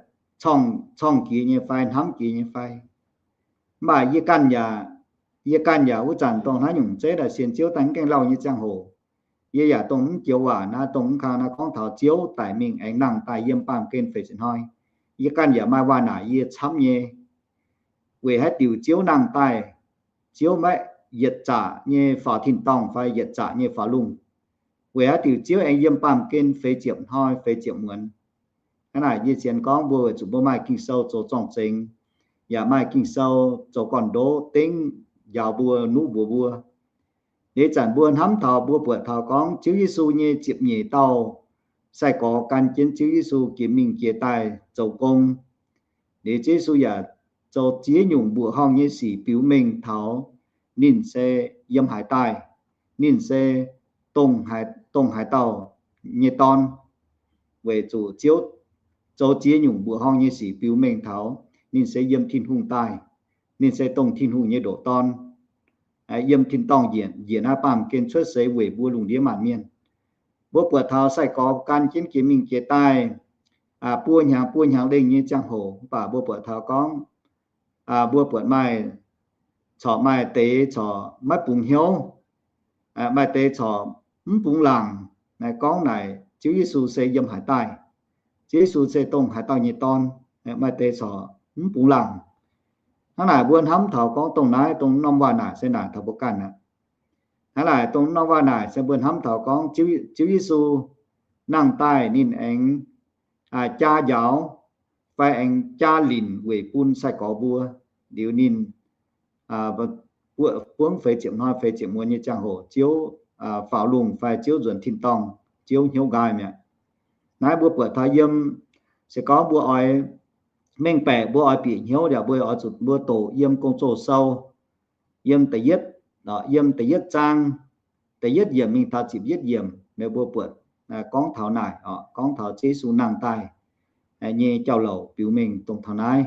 corng jiex nyei fai, hnamv jiex nyei fai? Mv baac yie ganh yaac, yie ganh yaac wuov zanc dongh hnangv nyungc zeiv daaih sienx Ziouv daaih mv gaengh lauh nyei ziangh hoc, yie yaac dongh mv joux waac naaiv, dongh mv kang naaiv gorngv taux Ziouv daic mingh aengx nangh daaih yiem baamh gen feix ziepc hnoi, yie ganh yaac maaih waac naaic yie camv nyei. Weic haaix diuc Ziouv nangh daaih, Ziouv maiv yietc zaqc nyei faaux tin-dorngh fai yietc zaqc nyei faaux lungh? Weic haaix diuc Ziouv aengx yiem baamh gen feix ziepc hnoi feix ziepc muonz? Hnangv naaic yie sienx gorngv mbuo weic zuqc mbuo maaih Ging-Sou zoux zorng-zengx, yaac maaih Ging-Sou zoux gorn-ndoqv dengv njaaux mbuo, nuqv mbuox mbuo. Ih zanc mbuo hnamv taux, mbuo buatc taux gorngv Ziouv Yesu nyei ziepc nyeic dauh sai-gorx gan jienv Ziouv Yesu jiex mingh jiex daaih zoux gong. Liuz Ziouv Yesu yaac zoux ziex nyungc mbuoqc horngh nyei sic biux mengh taux ninh se yiem haaix daaih, ninh se dongh haaix, dongh haaix dauh nyei Dorn. Weic zuqc Ziouv zoux ziex nyungc mbuoqc horngh nyei sic biux mengh taux ninh se yiem Tin-Hungh daaih, ninh se dongh Tin-Hungh nyei ndoqc Dorn. yiem tin-dorngh njiec, njiec naaiv baamh gen cuotv seix weic mbuo lungh ndiev maanc mienh. Mbuo buatc taux sai-gorx gan jienv jiex mingh jiex daaih buo hnyangx buo hnyangx lengh nyei ziangh hoc, mv baac mbuo buatc taux gorngv, mbuo buatc maaih, corc maaih deix corc maiv bungx hnyouv, maaih deix corc mv bungx laangc. Naaiv gorngv naaic Ziouv Yesu se yiem haaix daaih. Ziouv Yesu se dongh haaix dauh nyei Dorn. Maaih deix corc mv bungx laangc. Hnangv naaic mbuo hnamv taux gorngv dongh naaiv, dongh norm waac naaic se naaic taux mbuo ganh aqv. Hnangv naaic dongh norm waac naaic se mbuo hnamv taux gorngv Ziouv Yesu nangh daaih ninh aengx jaa njaaux fai aengx jaa linc weic bun sai-gorx mbuo. Liuz ninh buonv feix ziepc hnoi feix ziepc muonz nyei ziangh hoc, Ziouv faaux lungh fai Ziouv nzuonx tin-dorngh, Ziouv hnyouv nqaai mi'aqv. Naaiv mbuo buatc taux yiem, se gorngv mbuo oix mengh baeqc, mbuo oix bieqc hnyouv yaac mbuo oix zuqc mbuo doqc yiem Gong-Zoh sou, yiem da'yietv, yiem da'yietv zaang, da'yietv yiemc mingh taux ziepc yietv yiemc, mbuo buatc gorngv taux naaic, gorngv taux Ziouv Yesu nangh daaih nyei jauv-louc biux mengh dongh taux naaiv.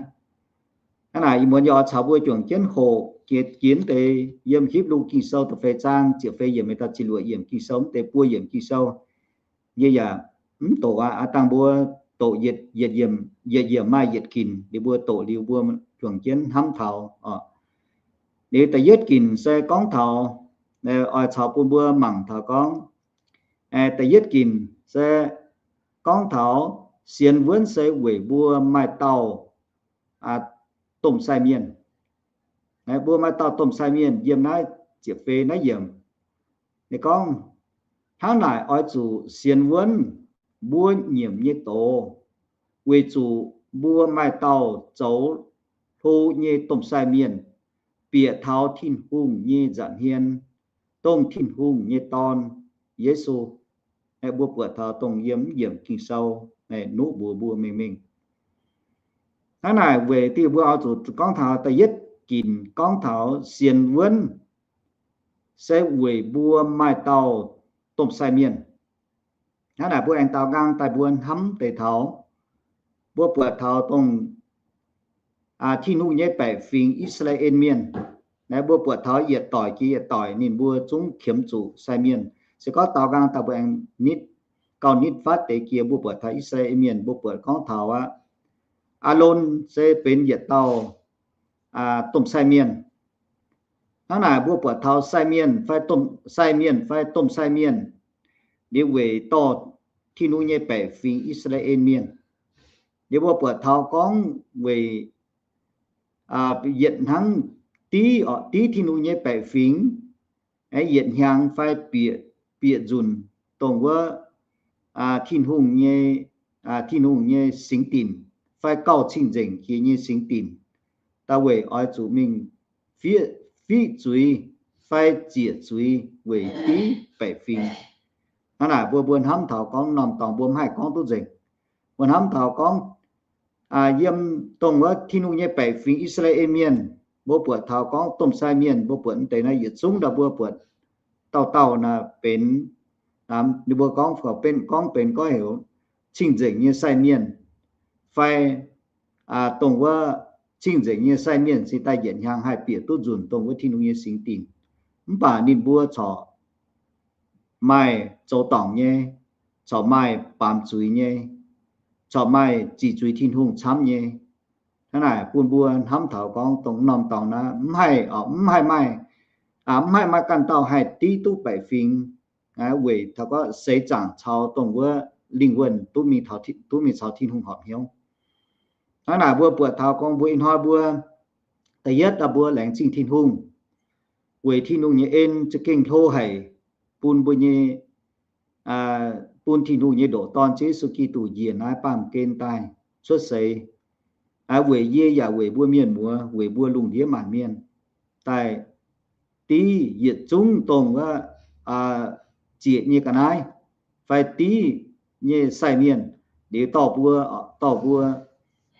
Hnangv naaic ih muonz yaac oix caux mbuo juangc jienv hoqc jiex, jiex deix yiem Hipv^lu Ging-Sou da'feix zaang ziepc feix yiemc mingh taux ziepc luoqc yiemc Ging-Sou, mv deix buo yiemc Ging-Sou. Yie yaac mv doqc aqv, aa dangh mbuo doqc yietc, yietc yiemc maaih yietc ginc, liuz mbuo doqc liuz mbuo juangc jienv hnamv taux oc. Liuz da'yietv ginc se gorngv taux, oix caux bun mbuo mangc taux gorngv, da'yietv ginc se gorngv taux sienx wuonv se weic mbuo maaih dauh domh sai mienh. Mbuo maaih dauh domh sai mienh yiem naaiv ziepc feix naaiv yiemc. Ninh gorngv, hnangv naaic oix zuqc sienx wuonv mbuo nyiemc nyei doz, weic zuqc mbuo maaih dauh zoux hlo nyei domh sai mienh, bieqc taux Tin-Hungh nyei nza'hmien, dongh Tin-Hungh nyei Dorn, Yesu. Mbuo buatc taux dongh yiem yiemc Ging-Sou nuqv mbuox mbuo mengh mengh. Hnangv naaic weic diuh mbuo oix zuqc gorngv taux da'yietv ginc gorngv taux sienx wuonv se weic mbuo maaih dauh domh sai mienh. Hnangv naaic mbuo aengx daaux nqaang daaih mbuo hnamv deix taux, mbuo buatc taux dongh Tin-Hungh nyei baeqc fingx I^saa^laa^en Mienh. Naaiv mbuo buatc taux yietc doic jiex yietc doic ninh mbuo zungv qiemx zuqc sai mienh. Se gorngv daaux nqaang daaih mbuo aengx nitv, gauh nitv fatv deix jiex mbuo buatc taux I^saa^laa^en Mienh, mbuo buatc gorngv taux aqv, Aalon se benx yietc dauh domh sai mienh. Hnangv naaic mbuo buatc taux sai mienh fai domh sai mienh fai domh sai mienh, liuz weic dorh Tin-Hungh nyei baeqc fingx I^saa^laa^en Mienh. Liuz mbuo buatc taux gorngv weic yietc hnangv div, div Tin-Hungh nyei baeqc fingx, yietc hnyangx fai bieqc, bieqc nzunc dongh wuov Tin-Hungh nyei, Tin-Hungh nyei singx dinc, fai gauh cing-nzengc jiex nyei singx dinc, da'weic oix zuqc mingh fiqv zuiz fai ziec zuiz weic div baeqc fingx. Hnangv naaic mbuo mbuo hnamv taux gorngv norm dorngx mbuo mv haih gorngv duqv nzengc. Mbuo hnamv taux gorngv yiem dongh wuov Tin-Hungh nyei baeqc fingx I^saa^laa^en Mienh, mbuo buatc taux gorngv domh sai mienh, mbuo buatc deix naaiv yietc zungv daaih mbuo buatc dauh dauh naaiv benx, ninh mbuo gorngv, benx, gorngv benx gorngv heuc cing-nzengc nyei sai mienh, fai dongh wuov cing-nzengc nyei sai mienh cingx daaih yietc hnyangx haih bieqc duqv nzunc dongh wuov Tin-Hungh nyei singx dinc. Mv baac ninh mbuo corc maaih zoux dorngc nyei, corc maaih baamz zuiz nyei, corc maaih ziqc zuiz Tin-Hungh camv nyei. Hnangv naaic bun mbuo hnamv taux gorngv dongh norm dorngx naaiv mv haih, mv haih maaih, mv haih maaih ganh dauh haih div duqv baeqc fingx weic taux gorngv seix zaangc caux dongh wuov lingh wuonh duqv mingh, duqv mingh caux Tin-Hungh horpc hnyouv. Hnangv naaic mbuo buatc taux gorngv mbuo ih hnoi mbuo da'yietv daaih mbuo laengz zingh Tin-Hungh weic Tin-Hungh nyei en za'gengh hlo haic bun mbuo nyei, bun Tin-Hungh nyei ndoqc Dorn Ziouv Yesu Giduc njiec naaiv baamh gen daaih cuotv seix, weic yie yaac weic mbuo mienh muoz, weic mbuo lungh ndiev maanc mienh daaih div yietc zungv dongh wuov ziec nyei ga'naaiv fai div nyei sai mienh. Liuz dorh mbuo, dorh mbuo,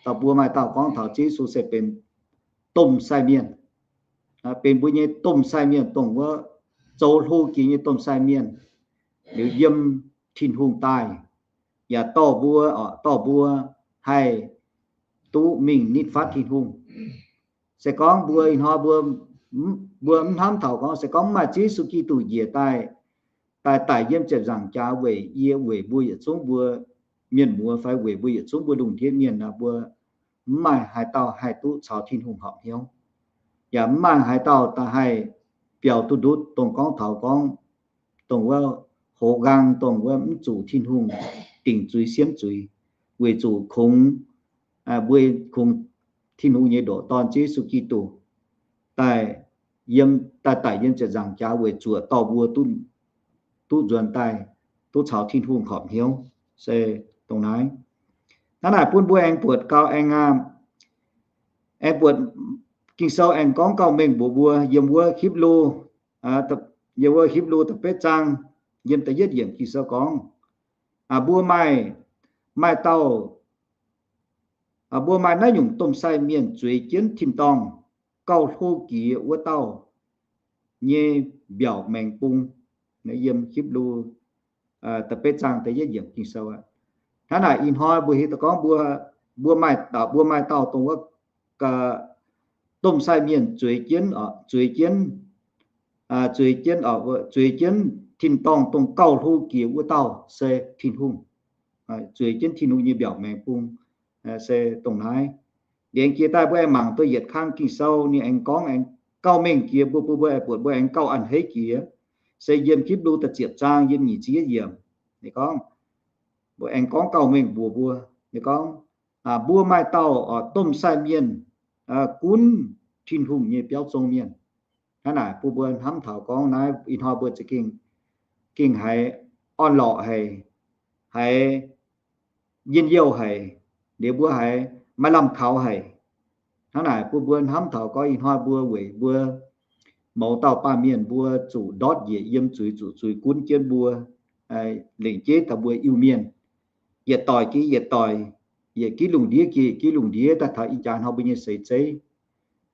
dorh mbuo maaih dauh gorngv taux Ziouv Yesu se benx domh sai mienh, benx mbuo nyei domh sai mienh, dongh wuov zoux hlo jiex nyei domh sai mienh, liuz yiem Tin-Hungh daaih, yaac dorh mbuo, dorh mbuo haih duqv mingh nitv fatv Tin-Hungh. Se gorngv mbuo ih hnoi mbuo mbuo mv hnamv taux gorngv se gorngv mv maaih Ziouv Yesu Giduc njiec daaih, daaih daic yiem ziepc nzaangc jaax weic yie, weic mbuo yietc zungv mbuo mienh muoz fai weic mbuo yietc zungv mbuo lungh ndiev mienh nor, mbuo mv maaih haaix dauh haih duqv caux Tin-Hungh horpc hnyouv. Yaac mv maaih haaix dauh daaih haih biaux duqv ndutv dongh gorngv taux gorngv dongh wuov hoz nqaang, dongh wuov mv zuqc Tin-Hungh dingc zuiz siemv zuiz, weic zuqc kungx, mbuo kungx Tin-Hungh nyei ndoqc Dorn Ziouv Yesu Giduc daaih yiem, daaih daic yiem ziepc nzaangc jaax weic zuoqc dorh mbuo duqv nzuonx daaih, duqv caux Tin-Hungh horpc hnyouv, se dongh naaiv. Hnangv naaic bun mbuo aengx buatc gau, aengx, aengx buatc Ging-Sou aengx gorngv gauh mengh mbuox mbuo yiem wuov Hipv^lu, yiem wuov Hipv^lu da'betv zaang, yiem da'yietv yiemc Ging-Sou gorngv, mbuo maaih, maaih dauh, mbuo maaih naaiv nyungc domh sai mienh zueiz jienv tin-dorngh gauh hlo jiex wuov dauh nyei mbiaauc maengx bung. Yiem Hipv^lu da'betv zaang da'yietv yiemc Ging-Sou aqv. Hnangv naaic ih hnoi mbuo hiuv duqv gorngv mbuo, mbuo maaih, mbuo maaih dauh dongh wuov domh sai mienh zueiz jienv, zueiz jienv, zueiz jienv, zueiz jienv tin-dorngh dongh gauh hlo jiex wuov dauh se Tin-Hungh. Zueiz jienv Tin-Hungh nyei mbiaauc maengx bung se dongh naaiv. Liemh jiex daaih mbuo aengx mangc duqv yietc kang Ging-Sou ninh aengx gorngv, aengx gauh mengh jiex mbuo, mbuo, mbuo aengx buatc mbuo aengx gauh a'hneiv jiex, se yiem Hipv^lu da'ziepc zaang yiem nyic ziepc yietv yiemc. Ninh gorngv, mbuo aengx gorngv gauh mengh mbuox mbuo, ninh gorngv, mbuo maaih dauh domh sai mienh gunv Tin-Hungh nyei biauv zong mienh. Hnangv naaic bun mbuo hnamv taux gorngv naaiv ih hnoi mbuo za'gengh, gengh haiz orn-lorqc haic, haiz njien-youh haic, liuz mbuo haiz maaih lamh kaux haic. Hnangv naaic bun mbuo hnamv taux gorngv ih hnoi mbuo weic mbuo mouz dauh baamh mienh mbuo zuqc ndortv njiec yiem zuiz, zuqc zuiz gunv jienv mbuo, lengc jeiv taux mbuo Iu-Mienh, yietc doic jiex yietc doic, yietc ginv lungh ndiev jiex yietc ginv lungh ndiev daaih taux ih jaax hnoi mbuo nyei seix zeiv.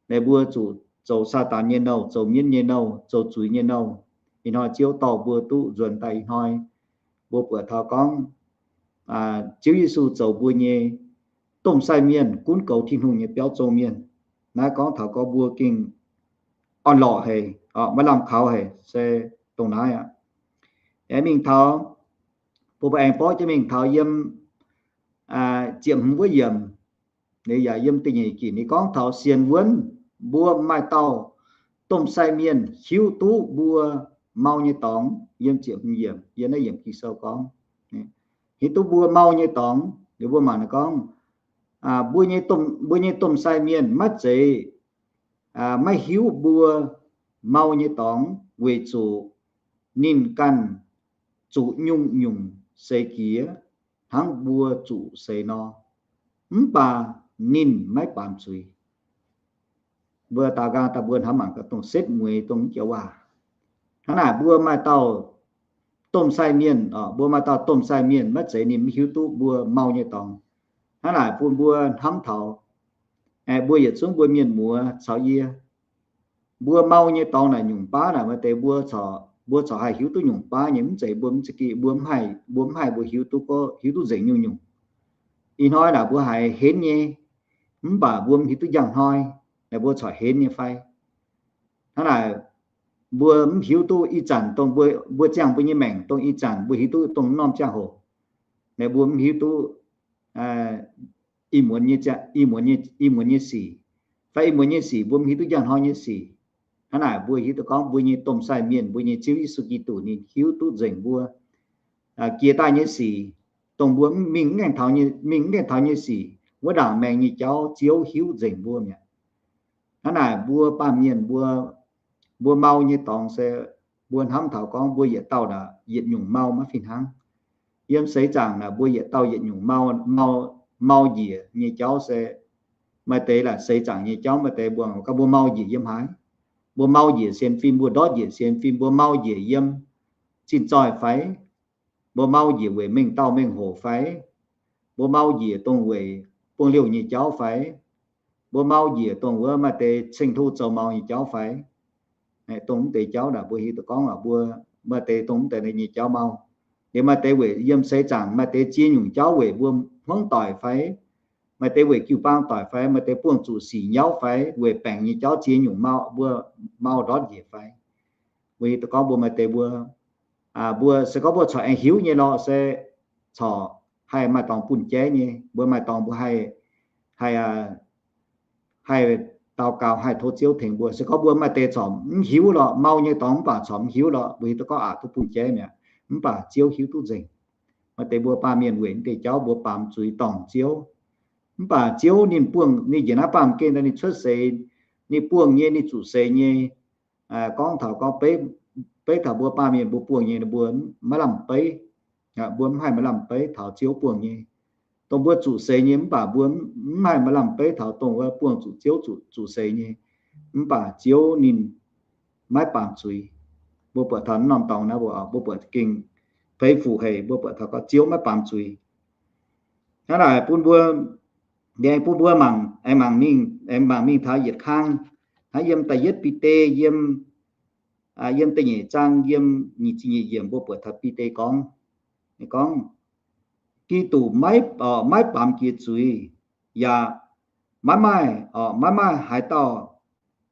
Naaiv mbuo zuqc zoux Saadaan nyei nouh, zoux mienv nyei nouh, zoux zuiz nyei nouh. Ih hnoi Ziouv dorh mbuo duqv nzuonx daaih ih hnoi, mbuo buatc taux gorngv Ziouv Yesu zoux mbuo nyei domh sai mienh, gunv goux Tin-Hungh nyei biauv zong mienh. Naaiv gorngv taux gorngv mbuo gengh orn-lorqc haic, maiv lamh kaux haic, se dongh naaiv aqv. Aengx mingh taux, bun mbuo aengx borqv jienv mingh taux yiem ziepc hmz wuov yiemc, yaac yiem da'nyeic ginc ninh gorngv taux sienx wuonv mbuo maaih dauh domh sai mienh hiuv duqv mbuo mau nyei dorngx. Yiem ziepc hmz yiemc, yiem naaiv yiemc Ging-Sou gorngv, hiuv duqv mbuo mau nyei dorngx. Liuz mbuo mangc ninh gorngv, mbuo nyei domh, mbuo nyei domh sai mienh maiv zeiz maiv hiuv mbuo mau nyei dorngx weic zuqc ninh ganh zuqc nyungc-nyungc seix jiex hnangv mbuo zuqc seix nor, mv baac ninh maiv baamz zuiz. Mbuo daaux nqaang daaih mbuo hnamv mangc gaax dongh setv mueiz dongh jiex waac. Hnangv naaic mbuo maaih dauh domh sai mienh, mbuo maaih dauh domh sai mienh maiv zeiz ninh mv hiuv duqv mbuo mau nyei dorngx. Hnangv naaic bun mbuo hnamv taux, mbuo yietc zungv mbuo mienh muoz caux yie, mbuo mau nyei dorngx naaic nyungc baav naaic maaih deix mbuo corc, mbuo corc haih hiuv duqv nyungc baav nyei, mv zeiz mbuo mv za'gengh, mbuo mv haih, mbuo hiuv duqv, hiuv duqv nzengc nyungc-nyungc. Ih hnoi naaic mbuo haiz henv nyei, mv baac mbuo mv hiuv duqv njang hnoi naaic mbuo corc henv nyei fai? Hnangv naaic, mbuo mv hiuv duqv ih zanc dongh mbuo, mbuo ziangh mbuo nyei maengc dongh ih zanc mbuo hiuv duqv dongh norm ziangh hoc, naaic mbuo mv hiuv duqv ih muonz nyei, ih muonz nyei, ih muonz nyei sic, fai ih muonz nyei sic mbuo mv hiuv duqv njang hnoi nyei sic. Hnangv naaic mbuo hiuv duqv gorngv mbuo nyei domh sai mienh, mbuo nyei Ziouv Yesu Giduc ninh hiuv duqv nzengc mbuo jiex daaih nyei sic, dongh mbuo mingh mv gaengh taux nyei, mingh mv gaengh taux nyei sic, wuov ndaangc maengx nyei jauv Ziouv hiuv nzengc mbuo mi'aqv. Hnangv naaic mbuo baamh mienh mbuo, mbuo mau nyei dorngx se mbuo hnamv taux gorngv mbuo yietc dauh naaic yietc nyungc mau maiv fih hnangv. Yiem seix zaangc naaic mbuo yietc dauh yietc nyungc mau, mau, mau njiec nyei jauv se maaih deix laaic seix zaangc nyei jauv, maaih deix mbuo gauh mbuo mau njiec yiem haaix? Mbuo mau njiec sienx fim, mbuo ndortv njiec sienx fim, mbuo mau njiec yiem zinh zoih fai? Mbuo mau njiec weic mengh dauh mengh hoc fai? Mbuo mau njiec dongh weic buangh liouh nyei jauv fai? Mbuo mau njiec dongh wuov maaih deix ceng-hlo zoux maux nyei jauv fai? Dongh mv deix jauv naaic mbuo hiuv duqv gorngv aqv, mbuo maaih deix dongh mv deix nyei jauv mau. Liuz maaih deix weic yiem seix zaangc maaih deix ziex nyungc jauv weic mbuo hmuangv doic fai? Maaih deix weic jiu-baang doic fai? Maaih deix buangh zuqc sic nyauv fai? Weic baengc nyei jauv ziex nyungc mau, mbuo mau ndortv njiec fai? Mbuo gorngv mbuo maaih deix mbuo, mbuo se gorngv mbuo corc aengx hiuv nyei lorqc, se corc haih maaih dorngx bun jaiv nyei. Mbuo maaih dorngx mbuo haih, haih, haih daux gaux, haih tov Ziouv tengx mbuo. Se gorngv mbuo maaih deix corc mv hiuv lorqc, mau nyei dorngx mv baac corc mv hiuv lorqc, mbuo hiuv duqv gorngv aqc duqv bun jaiv mi'aqv, mv baac Ziouv hiuv duqv nzengc. Maaih deix mbuo baamh mienh weic deix jauv mbuo baamz zuiz dorngc Ziouv. Mv baac Ziouv ninh buangh, ninh njiec naaiv baamh gen daaih ninh cuotv seix, ninh buangh nyei, ninh zuqc seix nyei. Gorngv taux gorngv beiv taux mbuo baamh mienh mbuo buangh nyei, mbuo maiv lamh beiv. Mbuo mv haih maaih lamh beiv taux Ziouv buangh nyei. Dongh mbuo zuqc seix nyei mv baac mbuo mv haih maaih lamh beiv taux dongh wuov buangh zuqc Ziouv zuqc, zuqc seix nyei. Mv baac Ziouv ninh maiv baamz zuiz. Mbuo buatc taux norm dorngx naaiv, mbuo buatc ging feix fuc haic, mbuo buatc taux gorngv Ziouv maiv baamz zuiz. Hnangv naaic bun mbuo, aengx bun mbuo mangc, aengx mangc mingh, aengx mangc mingh taux yietc kang. Hnangv yiem da'yietv Bide, yiem, yiem da'nyeic zaang, yiem nyic ziepc nyeic yiemc, mbuo buatc taux Bide gorngv, gorngv, Giduc maiv, maiv baamz jiex zuiz, yaac maiv maaih, maiv maaih haaix dauh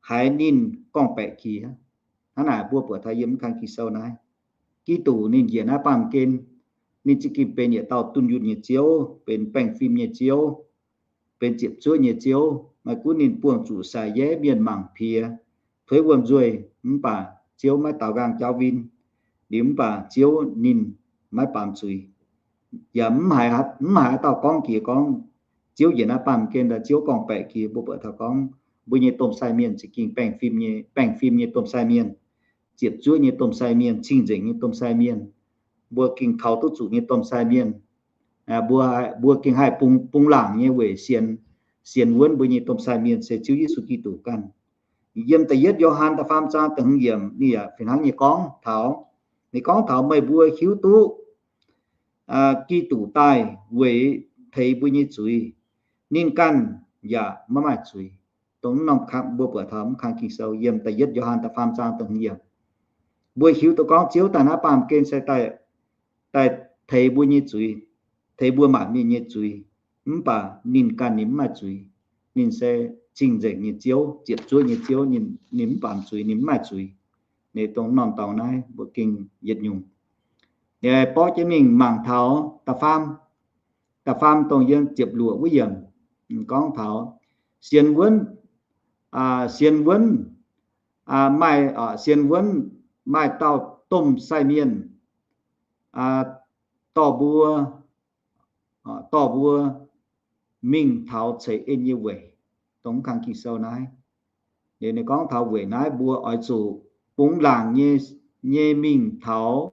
haiz ninh gorngv-baeqc jiex. Hnangv naaic mbuo buatc taux yiem mv kang Ging-Sou naaiv, Giduc ninh njiec naaiv baamh gen, ninh za'gengh benx yietc dauh dunh yunh nyei Ziouv, benx baengh fim nyei Ziouv, benx ziepc zuoqv nyei Ziouv. Maiv gunv ninh buangh zuqc sai-yeiv, mienh mangc piex, tuix wuom-nzuih, mv baac Ziouv maiv daaux nqaang jaauv win. Liuz mv baac Ziouv ninh maiv baamz zuiz. Yaac mv haiz, mv haiz haaix dauh gorngv jiex gorngv Ziouv njiec naaiv baamh gen daaih Ziouv gorngv-baeqc jiex. Mbuo buatc taux gorngv mbuo nyei domh sai mienh za'gengh baengh fim nyei, baengh fim nyei domh sai mienh, ziepc zuoqv nyei domh sai mienh, cing-nzengc nyei domh sai mienh, mbuo gengh kaux duqv zuqc nyei domh sai mienh. Mbuo, mbuo gengh haih bungx, bungx laangc nyei weic sienx, sienx wuonv mbuo nyei domh sai mienh se Ziouv Yesu Giduc ganh. Yiem da'yietv Yo^han da'faam zaang da'hmz yiemc ninh yaac fih hnangv nyei gorngv taux, ninh gorngv taux meih mbuo hiuv duqv Giduc daaih weic teix mbuo nyei zuiz, ninh ganh yaac maiv maaih zuiz. Dongh norm kang mbuo buatc taux mv kang Ging-Sou yiem da'yietv Yo^han da'faam zaang da'hmz yiemc. Mbuo hiuv duqv gorngv Ziouv daaih naaiv baamh gen se daaih, daaih teix mbuo nyei zuiz, teix mbuo maanc mienh nyei zuiz. Mv baac ninh ganh ninh mv maaih zuiz. Ninh se cing-nzengc nyei Ziouv, ziepc zuoqv nyei Ziouv, ninh, ninh mv baamz zuiz, ninh mv maaih zuiz. Ninh dongh norm dorngx naaiv mbuo gengh yietc nyungc. Ninh borqv jienv mingh mangc taux da'faam, da'faam dongh yiem ziepc luoqc wuov yiemc, gorngv taux sienx wuonv, sienx wuonv maaih, sienx wuonv maaih dauh domh sai mienh dorh mbuo, dorh mbuo mingh taux ceix en nyei weic. Dongh mv kang Ging-Sou naaiv, ninh gorngv taux weic naaiv mbuo oix zuqc bungx laangc nyei, nyei mingh taux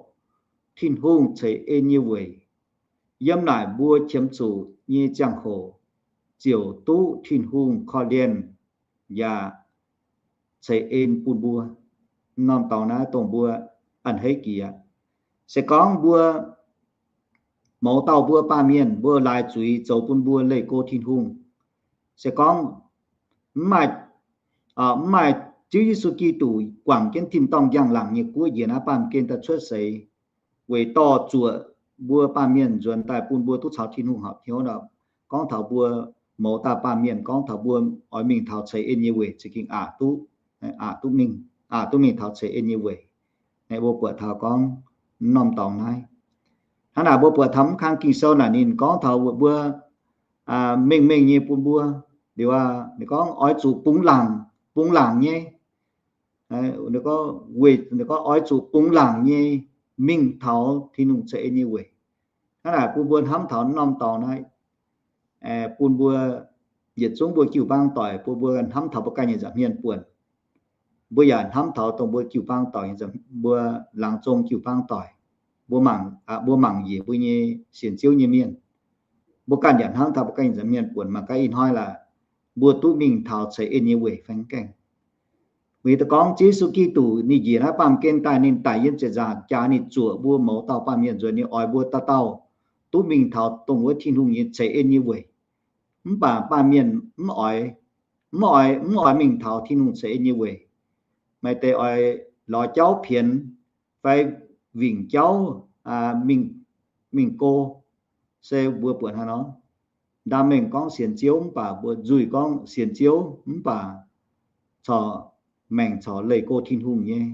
Tin-Hungh ceix en nyei weic. Yiem naaic mbuo qiemx zuqc nyei ziangh hoc ziouc duqv Tin-Hungh korv-lienh yaac ceix en bun mbuo. Norm dorngx naaiv dongh mbuo a'hneiv jiex. Se gorngv mbuo mouz dauh mbuo baamh mienh, mbuo laaix zuiz zoux bun mbuo leih go Tin-Hungh. Se gorngv mv maaih, mv maaih Ziouv Yesu Giduc guangc jienv tin-dorngh njang-laangc nyei guoqv njiec naaiv baamh gen daaih cuotv seix, weic dorh zuoqc mbuo baamh mienh nzuonx daaih bun mbuo duqv caux Tin-Hungh horpc hnyouv nor, gorngv taux mbuo mouz dauh baamh mienh, gorngv taux mbuo oix mingh taux ceix en nyei weic za'gengh aqc duqv, aqc duqv mingh, aqc duqv mingh taux ceix en nyei weic. Naaiv mbuo buatc taux gorngv norm dorngx naaiv. Hnangv naaic mbuo buatc taux mv kang Ging-Sou naaic ninh gorngv taux mbuo mengh mengh nyei bun mbuo, liuz ninh gorngv oix zuqc bungx laangc, bungx laangc nyei, weic ninh gorngv oix zuqc bungx laangc nyei mingh taux Tin-Hungh ceix en nyei weic. Hnangv naaic bun mbuo hnamv taux norm dorngx naaiv, bun mbuo yietc zungv mbuo jiu-baang doic, bun mbuo hnamv taux mbuo ganh nyei nza'hmien buonc. Mbuo yaac hnamv taux dongh mbuo jiu-baang doic, mbuo laangz zong jiu-baang doic, mbuo mangc, mbuo mangc njiec mbuo nyei sienx Ziouv nyei mienh. Mbuo ganh yaac hnamv taux mbuo ganh nyei nza'hmien buonc mangc gaax ih hnoi laaix mbuo duqv mingh taux ceix en nyei weic fai mv gaengh. Weic da'gorngv Ziouv Yesu Giduc ninh njiec naaiv baamh gen daaih, ninh daic yiem ziepc nzaangc jaax, ninh zuoqc mbuo mouz dauh baamh mienh nzuonx, ninh oix mbuo dauh dauh duqv mingh taux dongh wuov Tin-Hungh nyei ceix en nyei weic. Mv baac baamh mienh mv oix, mv oix, mv oix mingh taux Tin-Hungh ceix en nyei weic. Maaih deix oix lorz jauv pienx fai wingc jauv mingh, mingh go, se mbuo buatc hnangv nor. Ndaam mengh gorngv sienx Ziouv mv baac mbuo nzuih gorngv sienx Ziouv mv baac corc maengc corc leih go Tin-Hungh nyei,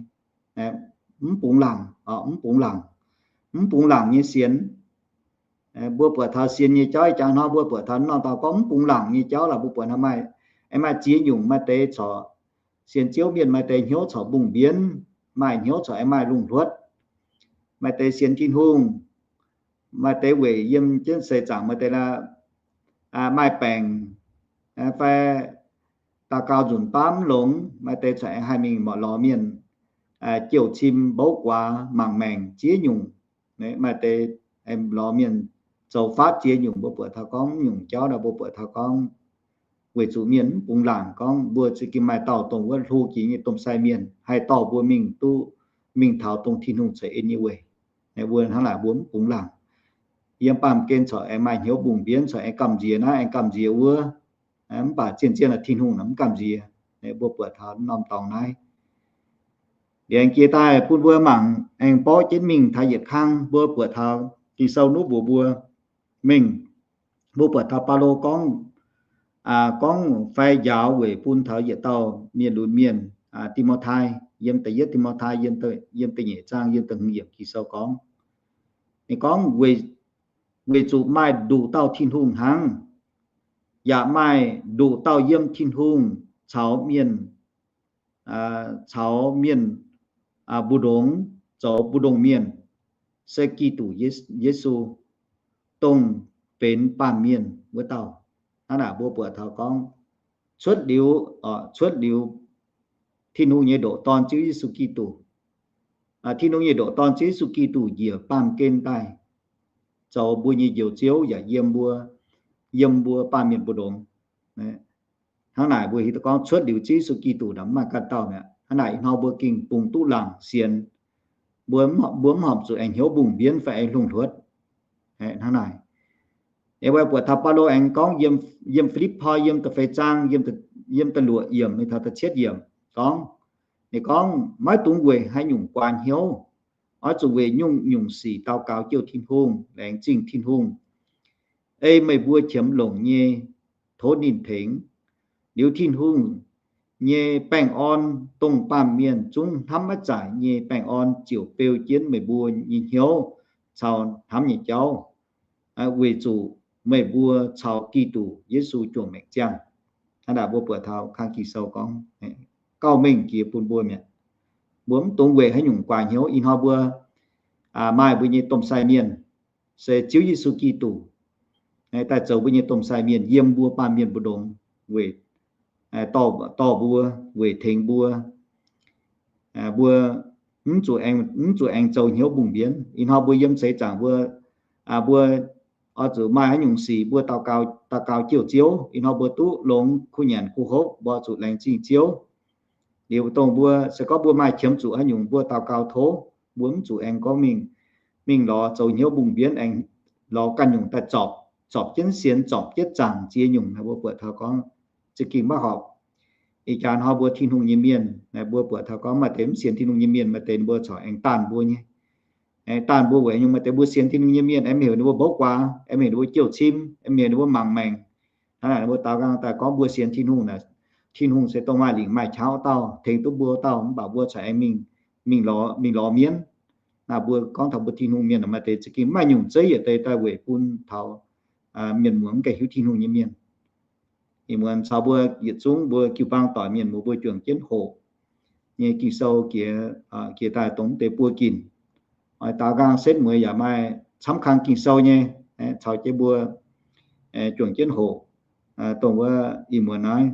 mv bungx laangc, mv bungx laangc, mv bungx laangc nyei sienx. Mbuo buatc taux sienx nyei jauv ih jaax hnoi mbuo buatc taux norm dauh gorngv mv bungx laangc nyei jauv laaix mbuo buatc hnoi maaih, aengx maaih ziex nyungc, maaih deix corc sienx Ziouv mienh maaih deix hnyouv corc mbungh mbienv, maaih hnyouv corc aengx maaih lungh hluotv, maaih deix sienx Tin-Hungh, maaih deix weic yiem jienv seix zaangc, maaih deix maaih baengc fai daux gaux nzunc baav mv longx, maaih deix corc aengx haih mingh morc lorz mienh jouh cim mbouv guaax mangc maengc ziex nyungc, maaih deix lorz mienh zoux faatv ziex nyungc. Mbuo buatc taux gorngv mv nyungc jauv nor mbuo buatc taux gorngv weic zuqc mienh mv bungx laangc gorngv mbuo za'gengh maaih dauh dongh wuov hlo jiex nyei domh sai mienh haih dorh mbuo mingh duqv, mingh taux dongh Tin-Hungh ceix en nyei weic. Mbuo hnangv naaic mbuo mv bungx laangc. Yiem baamh gen corc aengx maaih hnyouv mbungh mbienv, corc aengx gamh nziex naaiv aengx gamh nziex wuov, mv baac zien-zien Tin-Hungh mv gamh nziex. Mbuo buatc taux norm dorngx naaiv. Liuz jiex daaih bun mbuo mangc aengx borqv jienv mingh taux yietc kang mbuo buatc taux Ging-Sou nuqv mbuox mbuo mingh, mbuo buatc taux Baulo gorngv, gorngv fai njaaux weic bun taux yietc dauh mienh lunx mienh, Ti^mo^tai, yiem da'yietv Ti^mo^tai, yiem da'nyeic zaang, yiem da'hmz yiemc Ging-Sou gorngv, ninh gorngv, weic zuqc maaih nduqc dauh Tin-Hungh hnangv, yaac maaih nduqc dauh yiem Tin-Hungh caux mienh, caux mienh mbu'ndongx zoux mbu'ndongx mienh, se Giduc Yesu, dongh benx baamh mienh wuov dauh. Hnangv naaic mbuo buatc taux gorngv cuotv liuz, cuotv liuz Tin-Hungh nyei ndoqc Dorn Ziouv Yesu Giduc, Tin-Hungh nyei ndoqc Dorn Ziouv Yesu Giduc njiec baamh gen daaih zoux mbuo nyei Njoux Ziouv yaac yiem mbuo, yiem mbuo baamh mienh mbu'ndongx. Hnangv naaic mbuo hiuv duqv gorngv cuotv liuz Ziouv Yesu Giduc naaic mv maaih ganh dauh mi'aqv. Hnangv naaic ih hnoi mbuo gengh bungx duqv laangc sienx. Mbuo, mbuo mv horpc zuqc aengx hnyouv mbungh mbienv fai aengx lungh hluotv. Hnangv naaic, eix buatc taux Baulo aengx gorngv yiem Fi^lipv^poi yiem da'feix zaang, yiem da'luoqc yiemc mingh taux da'cietv yiemc gorngv, ninh gorngv, maiv dungx weic haaix nyungc guaax hnyouv. Oix zuqc weic nyungc-nyungc sic daux gaux jouh Tin-Hungh, laengz zingh Tin-Hungh, ei meih mbuo qiemx longc nyei tov ninh tengx. Liuz Tin-Hungh nyei baengh orn, dongh baamh mienh zungv hnamv maiv zaaic nyei baengh orn, ziouc beu jienv meih mbuo nyei hnyouv caux hnamv nyei jauv, weic zuqc meih mbuo caux Giduc Yesu juangc maengc ziangh. Hnangv naaic mbuo buatc taux kang Ging-Sou gorngv, gauh mengh jiex bun mbuo mi'aqv. Mbuo mv dungx weic haaix nyungc guaax hnyouv. Ih hnoi mbuo maaih mbuo nyei domh sai mienh, se Ziouv Yesu Giduc, daaih zoux mbuo nyei domh sai mienh yiem mbuo baamh mienh mbu'ndongx, weic dorh mbuo, weic tengx mbuo. Mbuo mv zuqc aengx zoux hnyouv mbungh mbienv. Ih hnoi mbuo yiem seix zaangc mbuo, mbuo oix zuqc maaih haaix nyungc sic mbuo daux gaux jouh Ziouv. Ih hnoi mbuo duqv longx kuh nyanc kuh hopv, mbuo zuqc laengz zingh Ziouv. Liuz dongh mbuo se gorngv mbuo maaih qiemx zuqc haaix nyungc mbuo daux gaux tov, mbuo mv zuqc aengx gorngv mingh, mingh lorz zoux hnyouv mbungh mbienv aengx lorz ganh nyungc daaih zorpc, zorpc jienv sienx, zorpc jienv zaangc ziex nyungc. Mbuo buatc taux gorngv za'gengh maiv horpc. Ih jaax hnoi mbuo Tin-Hungh nyei mienh, mbuo buatc taux gorngv maaih deix mv sienx Tin-Hungh nyei mienh, maaih deix ninh mbuo corc aengx daanh mbuo nyei, aengx daanh mbuo weic nyungc maaih deix mbuo sienx Tin-Hungh nyei mienh aengx mv heuc ninh mbuo mbouv guaax, aengx mv heuc ninh mbuo jouh cim, aengx mv heuc ninh mbuo mangc maengc. Hnangv naaic ninh mbuo daux ganh daaih gorngv mbuo sienx Tin-Hungh naaic, Tin-Hungh se dongh maaih lingc maaih qaqv dauh, tengx duqv mbuo dauh, mv baac mbuo corc aengx mingh, mingh lorz, mingh lorz mienv. Naaiv mbuo gorngv taux mbuo Tin-Hungh mienh maaih deix za'gengh maaih nyungc zeiv yietc deix daaih weic bun taux mienh muoz mv gaengh hiuv Tin-Hungh nyei mienh. Ih muonz caux mbuo yietc zungv mbuo jiu-baang doic mienh muoz mbuo juangc jienv hoqc nyei Ging-Sou jiex, jiex daaih dongh mv deix buo ginc. Oix daaux nqaang setv mueiz yaac maaih camv kang Ging-Sou nyei, caux jienv mbuo juangc jienv hoqc dongh wuov ih muonz naaiv.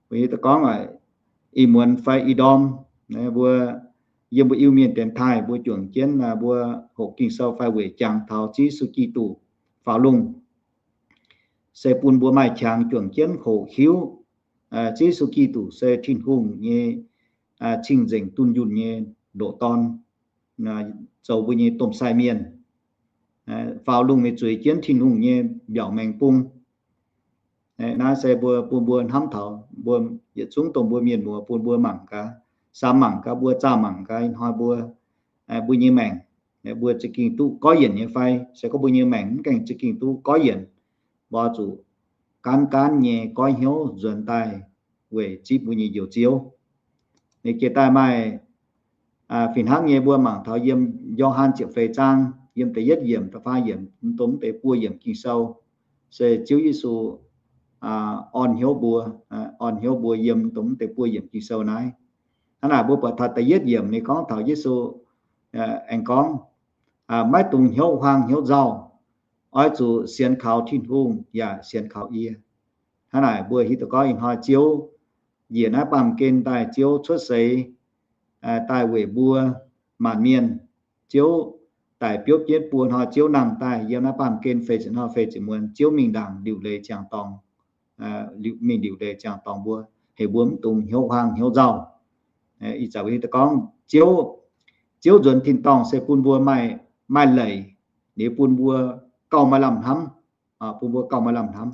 Mbuo hiuv duqv gorngv ih muonz fai ih ndorm mbuo yiem mbuo Iu-Mienh dienx taaih mbuo juangc jienv mbuo hoqc Ging-Sou fai weic jangx taux Ziouv Yesu Giduc faaux lungh, se bun mbuo maaih qangx juangc jienv hoqc hiuv Ziouv Yesu Giduc se Tin-Hungh nyei cing-nzengc dunh yunh nyei ndoqc Dorn, zoux mbuo nyei domh sai mienh, faaux lungh mingh zueiz jienv Tin-Hungh nyei mbiaauc maengx bung. Naaiv se mbuo bun mbuo hnamv taux mbuo yietc zungv dongh mbuo mienh muoz bun mbuo mangc gaax, samx mangc gaax, mbuo zaah mangc gaax ih hnoi mbuo, mbuo nyei maengc, mbuo za'gengh duqv goiv yienc nyei fai? Se gorngv mbuo nyei maengc mv gaengh za'gengh duqv goiv yienc, mbuo zuqc gaanv gaanv nyei goiv hnyouv nzuonx daaih weic zipv mbuo nyei Njoux Ziouv. Ninh jiex daaih maaih fih hnangv nyei, mbuo mangc taux yiem Yo^han ziepc feix zaang, yiem da'yietv yiemc da'faam yiemc, dongh mv deix buo yiemc Ging-Sou, se Ziouv Yesu orn hnyouv mbuo, orn hnyouv mbuo yiem dongh mv deix buo yiemc Ging-Sou naaiv. Hnangv naaic mbuo buatc taux da'yietv yiemc ninh gorngv taux Yesu aengx gorngv, maiv dungx hnyouv huaang hnyouv nzauh, oix zuqc sienx kaux Tin-Hungh yaac sienx kaux yie. Hnangv naaic mbuo hiuv duqv gorngv ih hnoi Ziouv njiec naaiv baamh gen daaih, Ziouv cuotv seix daaih weic mbuo maanc mienh. Ziouv daic biopv jienv buo hnoi, Ziouv nangh daaih yiem naaiv baamh gen feix ziepc hnoi feix ziepc muonz, Ziouv mingh ndaangc liuc leiz ziangh dorngx, mingh liuc leiz ziangh dorngx mbuo, heuc mbuo mv dungx hnyouv huaang hnyouv nzauh. Ih zanc mbuo hiuv duqv gorngv Ziouv, Ziouv nzuonx tin-dorngh se bun mbuo maaih, maaih leic, liuz bun mbuo gauh maaih lamh hnamv, bun mbuo gauh maaih lamh hnamv.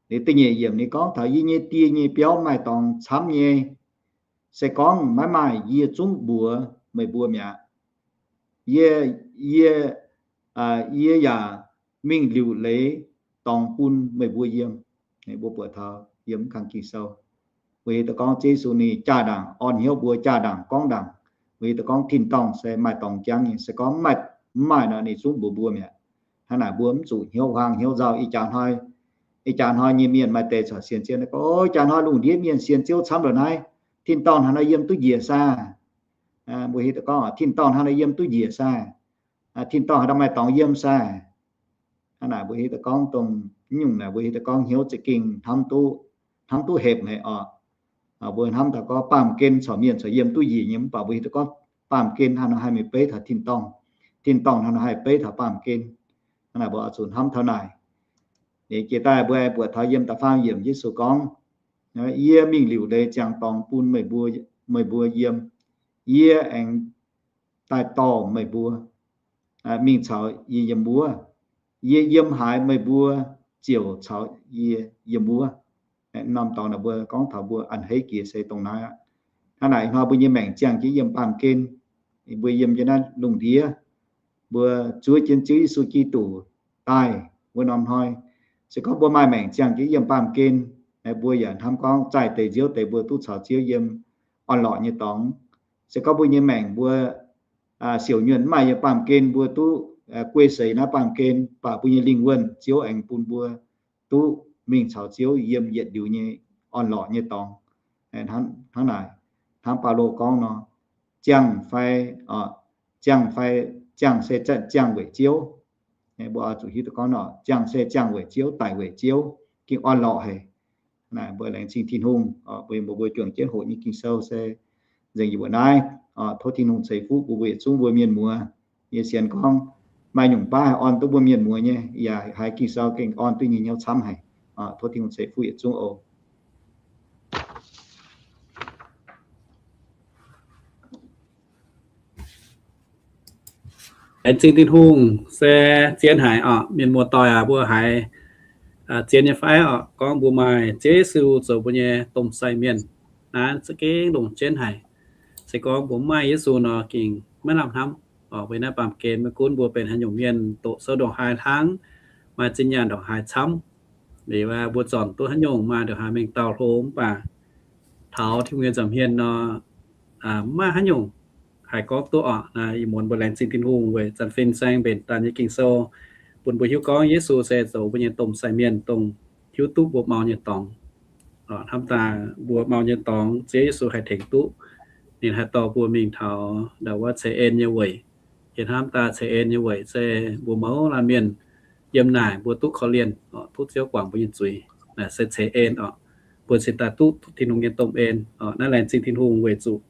Liuz da'nyeic yiemc ninh gorngv taux yie nyei die nyei biauv maaih dorngx camv nyei. Se gorngv maiv maaih, yie zungv mbuox meih mbuo mi'aqv. Yie, yie, yie yaac mingh liuc leiz dorngx bun meih mbuo yiem. Mbuo buatc taux yiem mv kang Ging-Sou, mbuo hiuv duqv gorngv Ziouv Yesu ninh jaa-ndaangc orn hnyouv mbuo, jaa-ndaangc gorngv ndaangc, mbuo hiuv duqv gorngv tin-dorngh se maaih dorngx jangv nyei. Se gorngv mv maaih, mv maaih nor ninh zungv mbuox mbuo mi'aqv. Hnangv naaic mbuo mv zuqc hnyouv huaang hnyouv nzauh. Ih jaax hnoi, ih jaax hnoi nyei mienh maaih deix corc sienx Ziouv, gorngv, O, jaax hnoi lungh ndiev mienh sienx Ziouv camv loz naaiv, tin-dorngh hnangv nor yiem duqv njiec sai? Mbuo hiuv duqv gorngv tin-dorngh hnangv nor yiem duqv njiec sai? Tin-dorngh hnangv nor maaih dorngx yiem sai? Hnangv naaic mbuo hiuv duqv gorngv dongh nyungc naaic mbuo hiuv duqv gorngv hnyouv za'gengh hnamv duqv, hnamv duqv hepc haic oc. Mbuo hnamv taux gorngv baamh gen corc mienh corc yiem duqv njiec nyei, mv baac mbuo hiuv duqv gorngv baamh gen hnangv nor haih mingh beiv taux tin-dorngh, tin-dorngh hnangv nor haih beiv taux baamh gen. Hnangv naaic mbuo oix zuqc hnamv taux naaic. Jiex daaih mbuo buatc taux yiem da'faam yiemc Yesu gorngv, Yie mingh liuc leiz ziangx dorngx bun meih mbuo, meih mbuo yiem. Yie aengx daaih dorh meih mbuo mingh caux yie yiem wuov. Yie yiem haaix, meih mbuo ziouc caux yie yiem wuov. Norm dorngx naaic mbuo gorngv taux mbuo a'hneiv jiex se dongh naaiv aqv. Hnangv naaic ih hnoi mbuo nyei maengc ziangh jienv yiem baamh gen, mbuo yiem jienv naaiv lungh ndiev, mbuo zuov jienv Ziouv Yesu Giduc daaih wuov norm hnoi, se gorngv mbuo maaih maengc ziangh jienv yiem baamh gen, mbuo yaac hnamv gorngv zaih deix nziouv deix mbuo duqv caux Ziouv yiem orn-lorqc nyei dorngx. Se gorngv mbuo nyei maengc mbuo siouc nyuonh mv maaih yiem baamh gen, mbuo duqv guei seix naaiv baamh gen, mv baac mbuo nyei lingh wuonh Ziouv aengx bun mbuo duqv mingh caux Ziouv yiem yietc liuz nyei orn-lorqc nyei dorngx. Hnangv naaic, hnangv Baulo gorngv nor, ziangh fai, ziangh fai, ziangh se ziangh weic Ziouv. Mbuo oix zuqc hiuv duqv gorngv nor, ziangh se ziangh weic Ziouv, daic weic Ziouv, gengh orn-lorqc haic. Naaic mbuo laengz zingh Tin-Hungh, mbuo, mbuo juangc jienv hoqc nyei Ging-Sou se nzengc yie mbuo naaiv. Tov Tin-Hungh ceix fuqv bun mbuo yietc zungv mbuo mienh muoz. Yie sienx gorngv maaih nyungc baav haih orn duqv mbuo mienh muoz nyei, yaac haiz Ging-Sou gengh orn duqv nyei hnyouv camv haic. Tov Tin-Hungh ceix fuqv yietc zungv oc. Laengz zingh Tin-Hungh se zien haic oc. Mienh muoz-doic aac, mbuo haiz zien nyei fai oc? Gorngv mbuo maaih Ziouv Yesu zoux mbuo nyei domh sai mienh, naaiv za'gengh longc jienv haic. Se gorngv mbuo mv maaih Yesu nor, gengh maiv lamh hnamv oc. Weic naaiv baamh gen maiv gunv mbuo benx haaix nyungc mienh, doqc sou ndongc haaix hnangv, maaih zinh nyaanh ndongc haaix camv, liuz mbuo zornc duqv haaix nyungc, maaih ndongc haaix mengh dauh hlo, mv baac taux Tin-Hungh nyei nza'hmien nor, mv maaih haaix nyungc haih gorngv duqv oc. Naaiv ih muonz mbuo laengz zingh Tin-Hungh weic zanc fin-saeng mbenc daaih nyei Ging-Sou bun mbuo hiuv gorngv Yesu se zoux mbuo nyei domh sai mienh, dongh hiuv duqv mbuo mau nyei dorngx. Hnamv daaih mbuo mau nyei dorngx Ziouv Yesu haih tengx duqv. Ninh haih dorh mbuo mingh taux ndau wuov ceix en nyei weic. Yie hnamv daaih ceix en nyei weic se mbuo mouz laanh mienh yiem naaic mbuo duqv korv-lienh, duqv Ziouv guangc mbuo nyei zuiz, naaic se ceix en oc. Mbuo cingx daaih duqv Tin-Hungh nyei domh en. Naaiv laengz zingh Tin-Hungh weic zuqc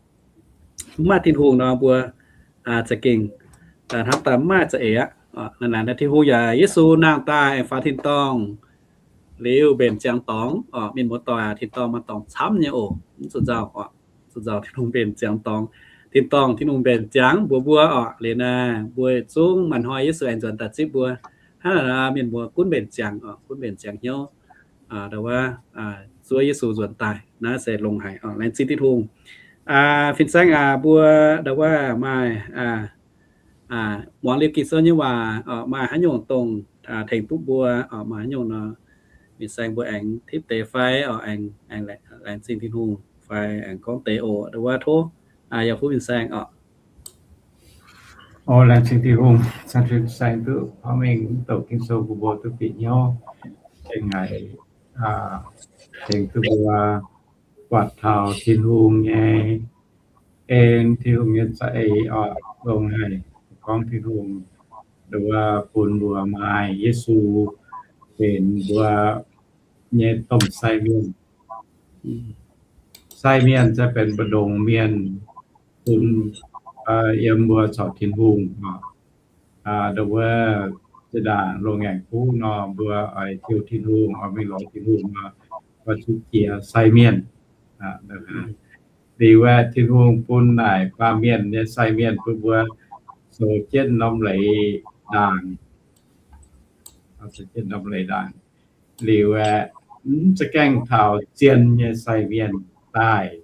mv maaih Tin-Hungh nor mbuo za'gengh hnamv daaih mv maaih za'eix aqv. Naaic Tin-Hungh yaac Yesu nangh daaih aengx faaux tin-dorngh liuz mbenc ziangx dorngx oc. Mienh muoz-doic aac, tin-dorngh maaih dorngx camv nyei oc. Mv zuqc nzauh oc. Zuqc nzauh, Tin-Hungh mbenc ziangx dorngx. Tin-dorngh Tin-Hungh mbenc ziangx mbuox mbuo oc. Liuz naaiv mbuo zungv maaih hnoi Yesu aengx nzuonx daaih zipv mbuo. Hnangv naaic mienh muoz gunv mbenc ziangx oc, gunv mbenc ziangx hnyouv. Ndau wuov zuov Yesu nzuonx daaih naaiv se longx haic oc. Laengz zingh Tin-Hungh. Fin-saeng aac, mbuo ndau wuov maaih muangx liuz Ging-Sou nyei waac, maaih haaix nyungc dongh tengx duqv mbuo oc, maaih nyungc nor, fin-saeng mbuo aengx tipv deix fai oc, aengx, aengx laengz zingh Tin-Hungh fai aengx gorngv deix oc. Ndo wuov tov yaac fuqv fin-saeng oc. Laengz zingh Tin-Hungh, fin-saeng duqv hnamv mengh douc Ging-Sou bun mbuo duqv bieqc hnyouv, tengx haiz, tengx duqv mbuo buatc taux Tin-Hungh nyei en, Tin-Hungh nyei za'eix oc, longx haic, gorngv Tin-Hungh nduov bun mbuo maaih Yesu benx mbuo nyei domh sai mienh. Sai mienh se benx mbu'ndongx mienh bun yiem mbuo caux Tin-Hungh oc. Nduov wuov zinh ndaangc loz-ngaengc kuv nor, mbuo oix jouh Tin-Hungh, oix mingh lorz Tin-Hungh nor, mbuo zuqc jiex sai mienh. Liuz aeqv, Tin-Hungh bun naaic baamh mienh nyei sai mienh bun mbuo zoux jienv norm leiz ndaangc, zoux jienv norm leiz ndaangc. Liuz aeqv, mv za'gengh taux zien nyei sai mienh daaih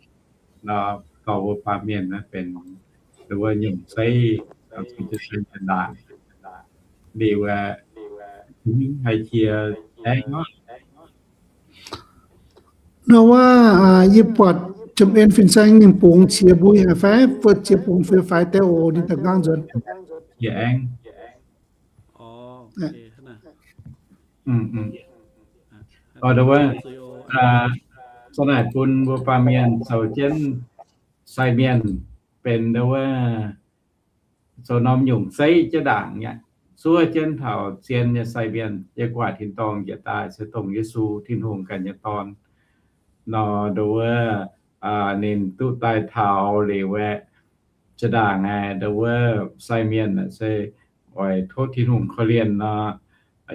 nor, dorh mbuo baamh mienh naaiv benx nduov wuov nyungc zeiv, zoux jienv sai mienh ndaangc. Liuz aeqv, mv haih jiex aengx oc. Nor wuov, yie buatc Jiem En fin-saeng ninh bungx qiex mbuo haic fai, buatc qiex bungx fai deix oc, ninh daaih nqaang nzuonx. Jiex aengx. Nduov wuov, za'naaic bun mbuo baamh mienh zoux jienv sai mienh benx nduov wuov zoux norm nyungc zeiv jienv ndaangc aqv. Zuov jienv taux zien nyei sai mienh yiem gu'nguaaic tin-dorngh njiec daaih se dongh Yesu, Tin-Hungh ganh nyei Dorn. Nor nduov wuov ninh duqv daaih taux liuz aeqv, zinh ndaangc aeqv, nduov wuov sai mienh se oix tov Tin-Hungh korv-lienh nor,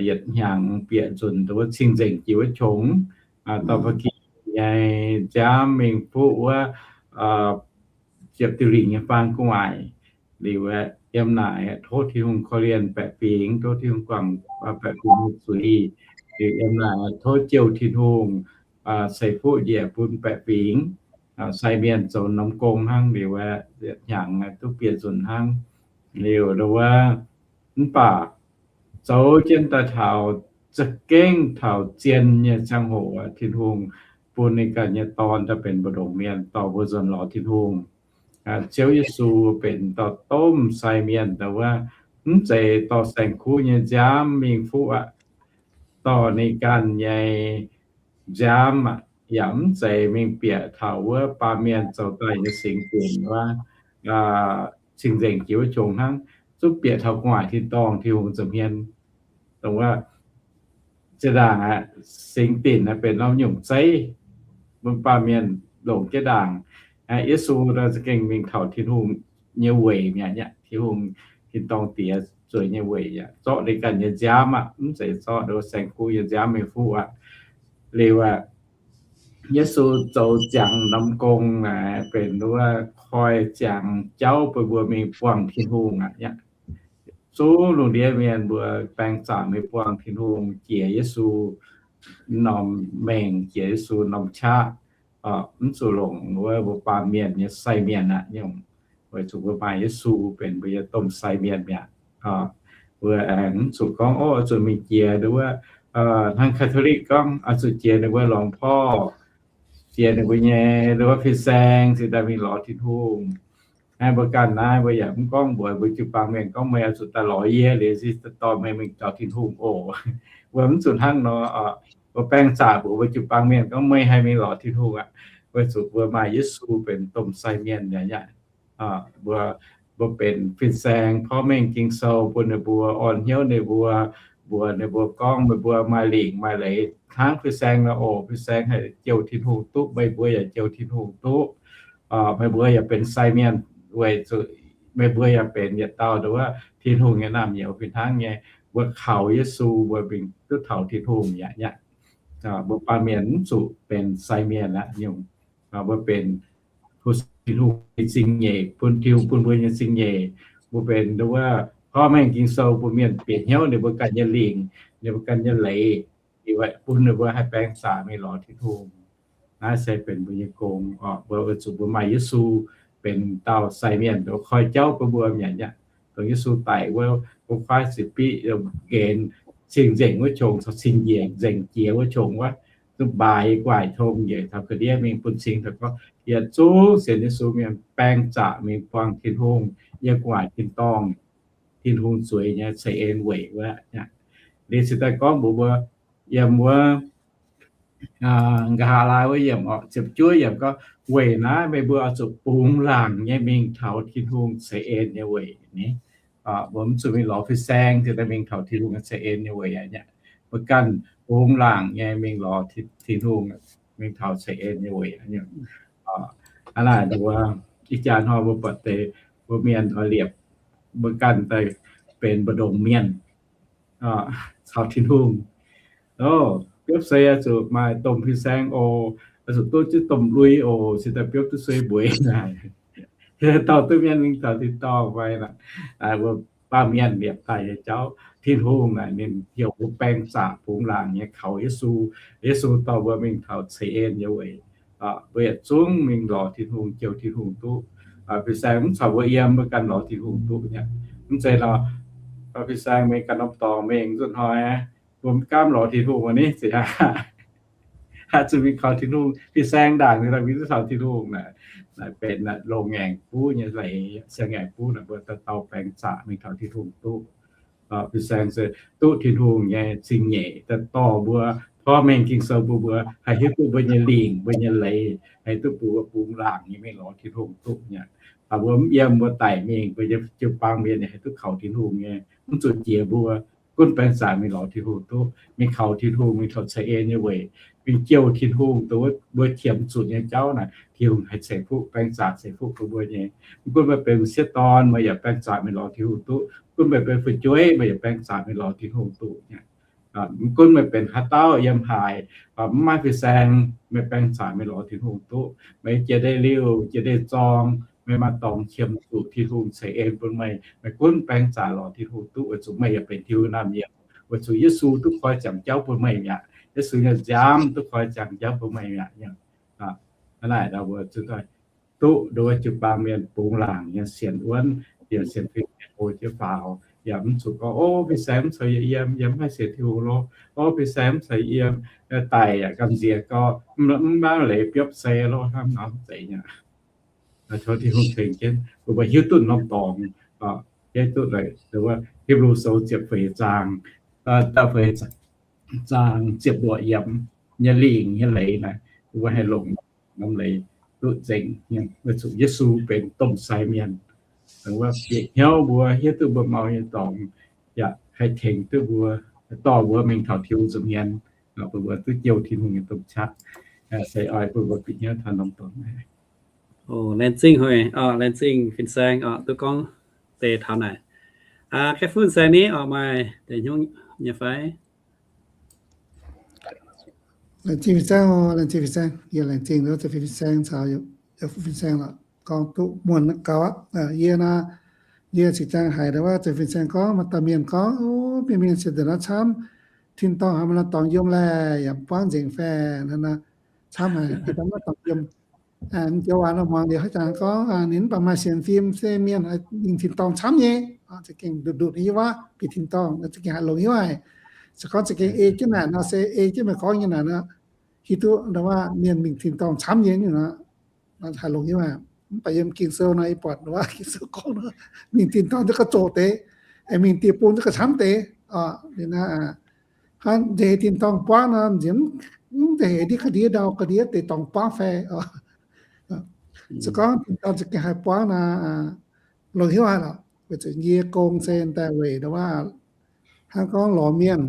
yietc hnyangx bieqc nzunc nduov wuov cing-nzengc jiex wuov qongx, dorh ba'gi nyei nziaamv mingh fuqv wuov ziepc diuh lingc nyei fang gu'nguaaic. Liuz aeqv, yiem naaic tov Tin-Hungh korv-lienh baeqc fingx, tov Tin-Hungh guangc baeqc fingx nyei zuiz. Liuz yiem naaic tov jouh Tin-Hungh ceix fuqv njiec bun baeqc fingx. Sai mienh zoux norm gong hnangv. Liuz aeqv, yietc hnyangx duqv bieqc nzunc hnangv. Liuz nduov wuov, mv baac zoux jienv daaih taux za'gengh taux zien nyei ziangh hoc, Tin-Hungh bun ninh ganh nyei Dorn daaih benx mbu'ndongx mienh dorh mbuo nzuonx lorz Tin-Hungh. Ziouv Yesu benx dauh domh sai mienh, nduov wuov, mv zeiz dorh saeng-kuv nyei nziaamv mingh fuqv aqv. Dorh ninh ganh nyei nziaamv aqv, yaac mv zeiz mingh bieqc taux wuov baamh mienh zoux daaih nyei singx dinc wuov, cing-nzengc jiex wuov qongx hnangv, zungv bieqc taux gu'nguaaic tin-dorngh Tin-Hungh nza'hmien. Dongh wuov, zinh ndaangc aqv, singx dinc naaiv benx norm nyungc zeiv bun baamh mienh longc jienv ndaangc. Yesu nor za'gengh mingh taux Tin-Hungh nyei weic mi'aqv, Tin-Hungh, tin-dorngh Diex zueiz nyei weic aqv, zorqv ninh ganh nyei nziaamv aqv, mv zeiz zorqv nduov saeng-kuv nyei nziaamv mingh fuqv aqv. Liuz aqv, Yesu zoux ziangx norm gong naaic benx nduov koi ziangx jauv bun mbuo mingh buangh Tin-Hungh aqv. Zungv lungh ndiev mienh mbuo baeng zaqc mingh buangh Tin-Hungh, jiex Yesu norm mengh, jiex Yesu norm qaqv, mv zuqc longc wuov mbuo baamh mienh nyei sai mienh aqv. Nyungc weic zuqc mbuo maaih Yesu benx mbuo nyei domh sai mienh mi'aqv. Mbuo aengx mv zuqc gorngv, ov, zuqc mingh jiex nduov wuov, hnangv Catholic gorngv, zuqc jiex ninh mbuo longc porv, jiex ninh mbuo nyei nduov fin-saeng cingx daaih mingh lorz Tin-Hungh. Naaiv mbuo ganh naaiv mbuo yaac mv gorngv mbuox mbuo jiu-baang mienh gorngv, meih oix zuqc daaih lorz yie liuz se dorh meih mingh caux Tin-Hungh oc. Mbuo mv zuqc hnangv nor. Mbuo baeng zaqc mbuox mbuo jiu-baang mienh gorngv, meih haih mingh lorz Tin-Hungh aqv, weic zuqc mbuo maaih Yesu benx domh sai mienh mi'aqv. Mbuo, mbuo benx fin-saeng porv mengh Ging-Sou bun ninh mbuo, orn hnyouv ninh mbuo, mbuox ninh mbuo gorngv meih mbuo maaih lingc maaih leiz hnangv fin-saeng nor oc. Fin-saeng haih jouh Tin-Hungh duqv, meih mbuo yaac jouh Tin-Hungh duqv. Meih mbuo yaac benx sai mienh weic zuqc meih mbuo yaac benx yietc dauh nduov Tin-Hungh nyei naamh nyouz fih hnangv nyei. Mbuo kaux Yesu mbuo mingh duqv taux Tin-Hungh mi'aqv. Mbuo baamh mienh mv zuqc benx sai mienh aqv. Nyungc mbuo benx Tin-Hungh nyei zingh nyeic, bun Tin-Hungh bun mbuo nyei zingh nyeic. Mbuo benx nduov porv mengh Ging-Sou bun mienh bieqc hnyouv ninh mbuo ganh nyei lingc, ninh mbuo ganh nyei leiz, bun ninh mbuo haih baeng zaqc mingh lorz Tin-Hungh. Naaiv se benx mbuo nyei gong oc. Mbuo weic zuqc mbuo maaih Yesu benx dauh sai mienh koi jauv bun mbuo mi'aqv. Dongh Yesu daic wuov, mbuo kuaaiv ziqc biqv nqenx, cing-nzengc wuov qongx caux cing-nzengc jiex wuov qongx wuov, zuqc mbaaix gu'nguaaic tong njiec taux ga'ndiev mingh bun cing daaih gorngv, yietc zungv sienx Yesu mienh baeng zaqc mingh buangh Tin-Hungh yiem gu'nguaaic tin-dorngh, Tin-Hungh zueiz nyei ceix en weic wuov. Liuz cingx daaih gorngv mbuox mbuo yiem wuov nqa'haav laai wuov yiemc, ziepc juov yiemc gorngv, weic naaiv meih mbuo oix zuqc bungx laangc nyei mingh taux Tin-Hungh ceix en nyei weic ni. Mbuo mv zuqc mingh lorz fin-saeng cingx daaih mingh taux Tin-Hungh ceix en nyei weic aqv. Mbuo ganh bungx laangc nyei mingh lorz Tin-Hungh, mingh taux ceix en nyei weic. Hnangv naaic, ih jaax hnoi mbuo buatc deix mbuo mienh oix liepc, mbuo ganh daaih benx mbu'ndongx mienh caux Tin-Hungh. Biopv se oix zuqc maaih domh fin-saeng oc, oix zuqc duqv jienv domh lui oc, cingx daaih biopv duqv suei mbueiz naaic, dorh duqv mienh mingh taux tin-dorngh fai. Mbuo baamh mienh liepc daaih nyei jauv, Tin-Hungh naaic ninh heuc mbuo baeng zaqc bungx laangc nyei kaux Yesu. Yesu dorh mbuo mingh taux ceix en nyei weic. Mbuo yietc zungv mingh lorz Tin-Hungh, jouh Tin-Hungh duqv. Fin-saeng mv caux mbuo yiem, mbuo ganh lorz Tin-Hungh duqv nyei. Mv zeiz nor, fin-saeng mingh ganh norm dorngx mingh nzunc hnoi, mbuo mv gaamv lorz Tin-Hungh ni, zeiz aqv. Haih zuqc mingh kaux Tin-Hungh, fin-saeng ndaangc ninh mingh duqv taux Tin-Hungh naaic, naaiv benx longx ngaengc buv nyei leiz. Siang-ngaengc buv naaic mbuo daaih dauh baeng zaqc mingh taux Tin-Hungh duqv. Fin-saeng se duqv Tin-Hungh nyei cing-nyeic daaih dorh mbuo, porv mengh Ging-Sou bun mbuo haih hiuv duqv mbuo nyei lingc, mbuo nyei leiz, haih duqv bungx, bungx laangc nyei mingh lorz Tin-Hungh duqv nyei. Mbuo mv yiem, mbuo daic mingh, mbuo nyei jiu-baang mienh haih duqv kaux Tin-Hungh nyei, mv zuqc jiex mbuo. Gunv baeng zaqc mingh lorz Tin-Hungh duqv, mingh kaux Tin-Hungh, mingh taux ceix en nyei weic, mingh jouh Tin-Hungh, dongh mbuo qiemx zuqc nyei jauv naaic, Tin-Hungh haih ceix fuqv baeng zaqc, ceix fuqv bun mbuo nyei. Mv gunv meih benx m'sieqv dorn, meih yaac baeng zaqc mingh lorz Tin-Hungh duqv. Mv gunv meih benx fu'jueiv, meih yaac baeng zaqc mingh lorz Tin-Hungh duqv. Mv gunv meih benx haaix dauh yiem haaix, mv maaih fin-saeng, meih baeng zaqc mingh lorz Tin-Hungh duqv. Meih jiex ndeic-liuh, jiex ndeic-zorng, meih maaih dorngx qiemx zuqc Tin-Hungh ceix en bun meih, meih gunv baeng zaqc lorz Tin-Hungh duqv, weic zuqc meih yaac benx Tin-Hungh naamh nyouz, weic zuqc Yesu duqv koi ziangx jauv bun meih mi'aqv. Yesu nyei nziaamv duqv koi ziangx jauv bun meih mi'aqv. Hnangv naaic, mbuo duqv nduov jiu-baang mienh bungx laangc nyei sienx wuonv, yaac sienx fim, o jienv faaux, yaac mv zuqc gorngv, o, fin-saeng mv caux yie yiem, yie mv haih sienx Tin-Hungh loh. O, fin-saeng mv caux yie yiem, daic yaac gamh nziex gorx, mv maaih leiz biopv se loh, hnangv nor mv zeiz nyei. Tov Tin-Hungh tengx jienv mbuo, mbuo hiuv duqv norm dorngx, hiuv duqv Hipv^lu Sou ziepc feix zaang, da'feix zaang ziepc luoqc yiemc nyei lingc nyei leiz naaic, mbuo haih longc norm leiz duqv nzengc, weic zuqc Yesu benx domh sai mienh, bieqc hnyouv mbuo, hiuv duqv mbuo mau nyei dorngx, yaac haih tengx duqv mbuo, dorh mbuo mingh taux Tin-Hungh nza'hmien, bun mbuo duqv jouh Tin-Hungh nyei domh qaqv. Se oix bun mbuo bieqc hnyouv taux norm dorngx. Laengz zingh hoic, laengz zingh fin-saeng duqv gorngv deix taux naaic. Kaeqv-fun, fin-saeng ni oc, maaih deix hnyouv nyei fai? Laengz zingh fin-saeng, laengz zingh fin-saeng, yie laengz zingh fin-saeng caux fin-saeng lorqc, gorngv duqv muonc gaux aqv. Yie naaic, yie cingx ziangh haiz ndau wuov fin-saeng gorngv maaih dauh mienh gorngv, o, mienh mienh sienx deix naaiv camv, tin-dorngh haaix maaih dorngx yiem laeh, yaac buangv nzengc faeh, camv haic, tin-dorngh maaih dorngx yiem. Joux waac nor muangx liuz haaix zanc gorngv ninh mv baac maaih sienx fim se mienh mingh tin-dorngh camv nyei, za'gengh nduqc nduqc nyei waac bieqc tin-dorngh, za'gengh haih longx hnyouv haic. Se gorngv za'gengh ei jienv naaic nor se ei jienv meih gorngv nyei naaic nor, hiuv duqv ndau wuov mienh mingh tin-dorngh camv nyei nor, haih longx hnyouv haic. Mv baac yiem Ging-Sou nor, yie buatc ndau wuov Ging-Sou gorngv nor, mingh tin-dorngh duqv ga'zoqc deix, mingh dieh bung duqv ga'camv deix. Liuz naaiv, hnangv nza'heix tin-dorngh buangv nor, nziex mv nza'heix ndiev ga'ndiev ndau ga'ndiev deix dorngx buangv fai. Se gorngv tin-dorngh za'gengh haih buangv nor, longx hnyouv haic lorqc. Weic zuqc yie gong se daaih weic ndau wuov hnangv gorngv lorz mienh,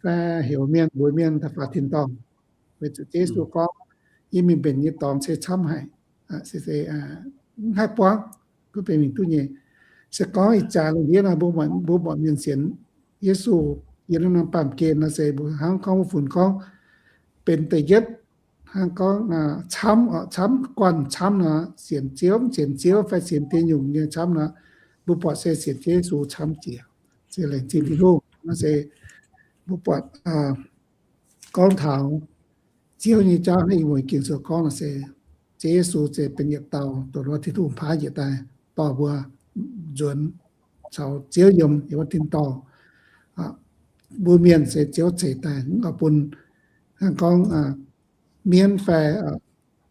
fai heuc mienh, mbuox mienh daaih faaux tin-dorngh. Weic zuqc Ziouv Yesu gorngv, yie mingh mbenc nyei dorngx se camv haic, se mv haih buangv, gunv benx mingh duqv nyei. Se gorngv ih jaax lungh ndiev nor, mbuo buatc mienh sienx Yesu, yiem naaiv norm baamh gen nor se mbuo hnangv gorngv wuov funx gorngv benx da'yietv, hnangv gorngv camv, camv guanh camv nor, sienx Ziouv, mv sienx Ziouv fai sienx diex nyungc nyei camv nor, mbuo buatc se sienx Ziouv Yesu camv jiex. Se laengz zingh Tin-Hungh nor se mbuo buatc gorngv taux Ziouv nyei jauv hnangv ih muonz Ging-Sou gorngv nor se, Ziouv Yesu se benx yietc dauh dongh wuov Tin-Hungh paaiv njiec daaih dorh mbuo nzuonx caux Ziouv yiem wuov tin-dorngh. mbuo mienh se ziouc ceix daaih, mv baac bun hnangv gorngv mienv fai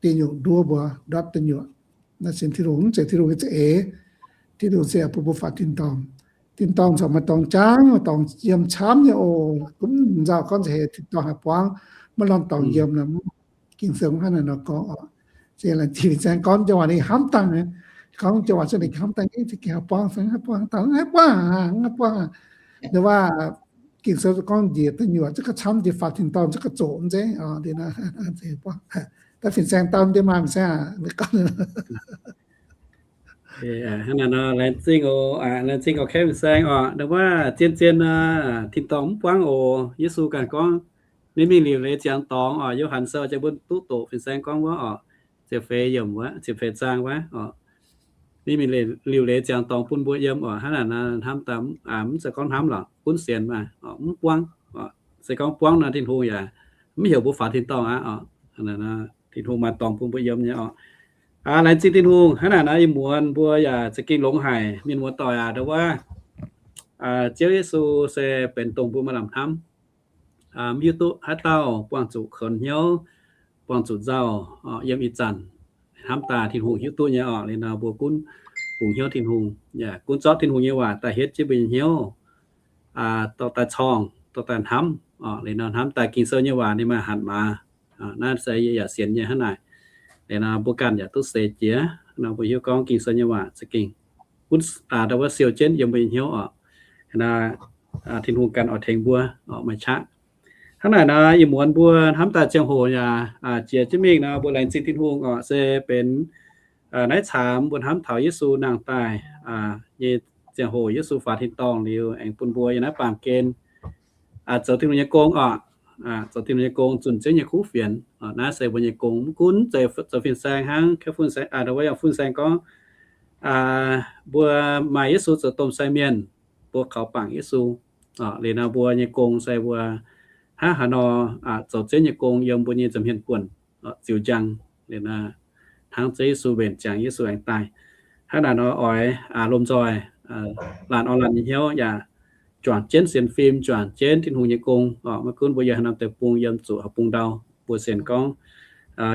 deic nyuoqc nduov mbuo ndortv deic nyuoqc. Naaiv sienx Tin-Hungh mv zeiz Tin-Hungh nyei za'eix. Tin-Hungh se bun mbuo faaux tin-dorngh. Tin-dorngh corc maaih dorngx jangv, maaih dorngx yiem camv nyei oc. Gunv nzauh gorngv nza'heix tin-dorngh haih buangv, maiv lorngh dorngx yiem nor. Ging-Sou hnangv naaiv nor gorngv oc. Se laengz zingh fin-saeng gorngv jauv waac ninh hnamv dangh, gorngv jauv waac se ninh hnamv dangh, ninh za'gengh haih buangv, haih buangv, haih buangv, haih buangv. Nor waac Ging-Sou gorngv njiec da'nyuoqc za'gengh camv, njiec faaux tin-dorngh za'gengh zoqc nzengc. Da'fih saeng dau deix maaih saeng aqv. Hnangv naaic nor, laengz zingh oc, laengz zingh oc, kemv fin-saeng oc. Nor waac zien-zien nor, tin-dorngh mv buangv oc. Yesu ganh gorngv, ninh mingh liuc leiz ziangx dorngx oc. Yo^han Sou jiex mbuo duqv doqc fin-saeng gorngv wuov oc, ziepc feix yiemc wuov, ziepc feix zaang wuov oc. Ninh mingh liuc leiz ziangx dorngx bun mbuo yiem oc. Hnangv naaic nor hnamv daaih, mv zeiz gorngv hnamv lorqc, gunv sienx maaih, mv buangv. Se gorngv buangv nor Tin-Hungh yaac mv heuc mbuo faaux tin-dorngh aqv oc. Tin-Hungh maaih dorngx bun mbuo yiem nyei oc. Laengz zingh Tin-Hungh. Hnangv naaic nor ih muonz mbuo yaac za'gengh longx haic, mienh muoz-doic aac, ndongc wuov Ziouv Yesu se benx dongh mbuo maaih lamh hnamv. Mv hiuv duqv haaix dauh buangh zuqc konx hnyouv, buangh zuqc nzauh yiem ih zanc. Hnamv daaih Tin-Hungh hiuv duqv nyei oc. Liuz nor mbuo gunv bungx hnyouv Tin-Hungh, yaac gunv zorqv Tin-Hungh nyei waac daaih hietv jienv mbuo nyei hnyouv, dorh daaih corngh, dorh daaih hnamv. Liuz nor hnamv daaih Ging-Sou nyei waac ninh maaih hatc maaz. Naaiv se yie yaac sienx nyei hnangv naaic. Liuz nor mbuo ganh yaac duqv seix jiez nor mbuo hiuv gorngv Ging-Sou nyei waac za'gengh gunv ndau wuov siou jienv yiem mbuo nyei hnyouv oc. Tin-Hungh ganh oix tengx mbuo oc, maaih qaqv. Hnangv naaic nor ih muonz mbuo hnamv daaih ziangh hoc yaac jiex jienv mingh nor mbuo laengz zingh Tin-Hungh oc, se benx naaiv caamx mbuo hnamv taux Yesu nangh daaih nyei ziangh hoc, Yesu faaux tin-dorngh liuz aengx bun mbuo yiem naaiv baamh gen zoux Tin-Hungh nyei gong oc. Zoux Tin-Hungh nyei gong, zunh Ziouv nyei kuv fienx. Naaiv se mbuo nyei gong, mv gunv zoux fin-saeng hnangv, ndongc wuov yaac fin-saeng gorngv mbuo maaih Yesu zoux domh sai mienh, mbuo kaux bangc Yesu. Liuz nor mbuo nyei gong se mbuo hnangv haaix nor zoux Ziouv nyei gong yiem mbuo nyei nza'hmien buonc, ziux njang. Liuz nor hnangv Ziouv Yesu mbenc ziangx, Yesu aengx daaih. Hnangv naaic nor oix lomh nzoih laanh orn laanh nyei hnyouv yaac juangc jienv sienx fim, juangc jienv Tin-Hungh nyei gong oc. Maiv gunv mbuo yiem haaix norm deic-bung, yiem zuqc haaix bung ndau, mbuo sienx gorngv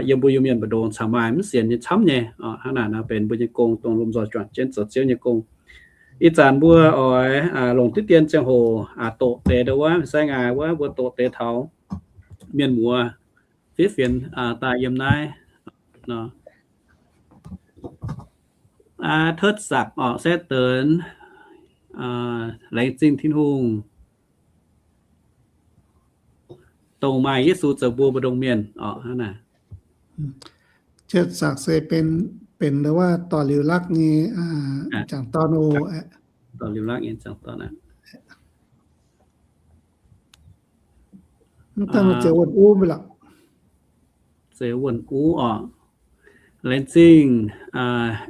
yiem mbuo Iu-Mienh mbu'ndongx caux maaih mv sienx nyei camv nyei. Hnangv naaic nor benx mbuo nyei gong dongh lomh nzoih juangc jienv zoux Ziouv nyei gong. Ih zanc mbuo oix longc diqv dien ziangh hoc doqc deix ndau wuov, fin-saeng aac, wuov mbuo doqc deix taux mienh muoz fiev fienx daaih yiem naaiv nor. Tetv Sakc oc, Setv Deix, laengz zingh Tin-Hungh dongh maaih Yesu zoux mbuo mbu'ndongx mienh oc. Hnangv naaic. Tetv Sakc se benx, benx ndau wuov Dorc Liuz Lakv nyei jangc dorn oc. Dorc Liuz Lakv nyei jangc dorn aqv. Mv dangh Zeix Wuonh Uv mv lorqc. Zeix Wuonh Uv oc. Laengz zingh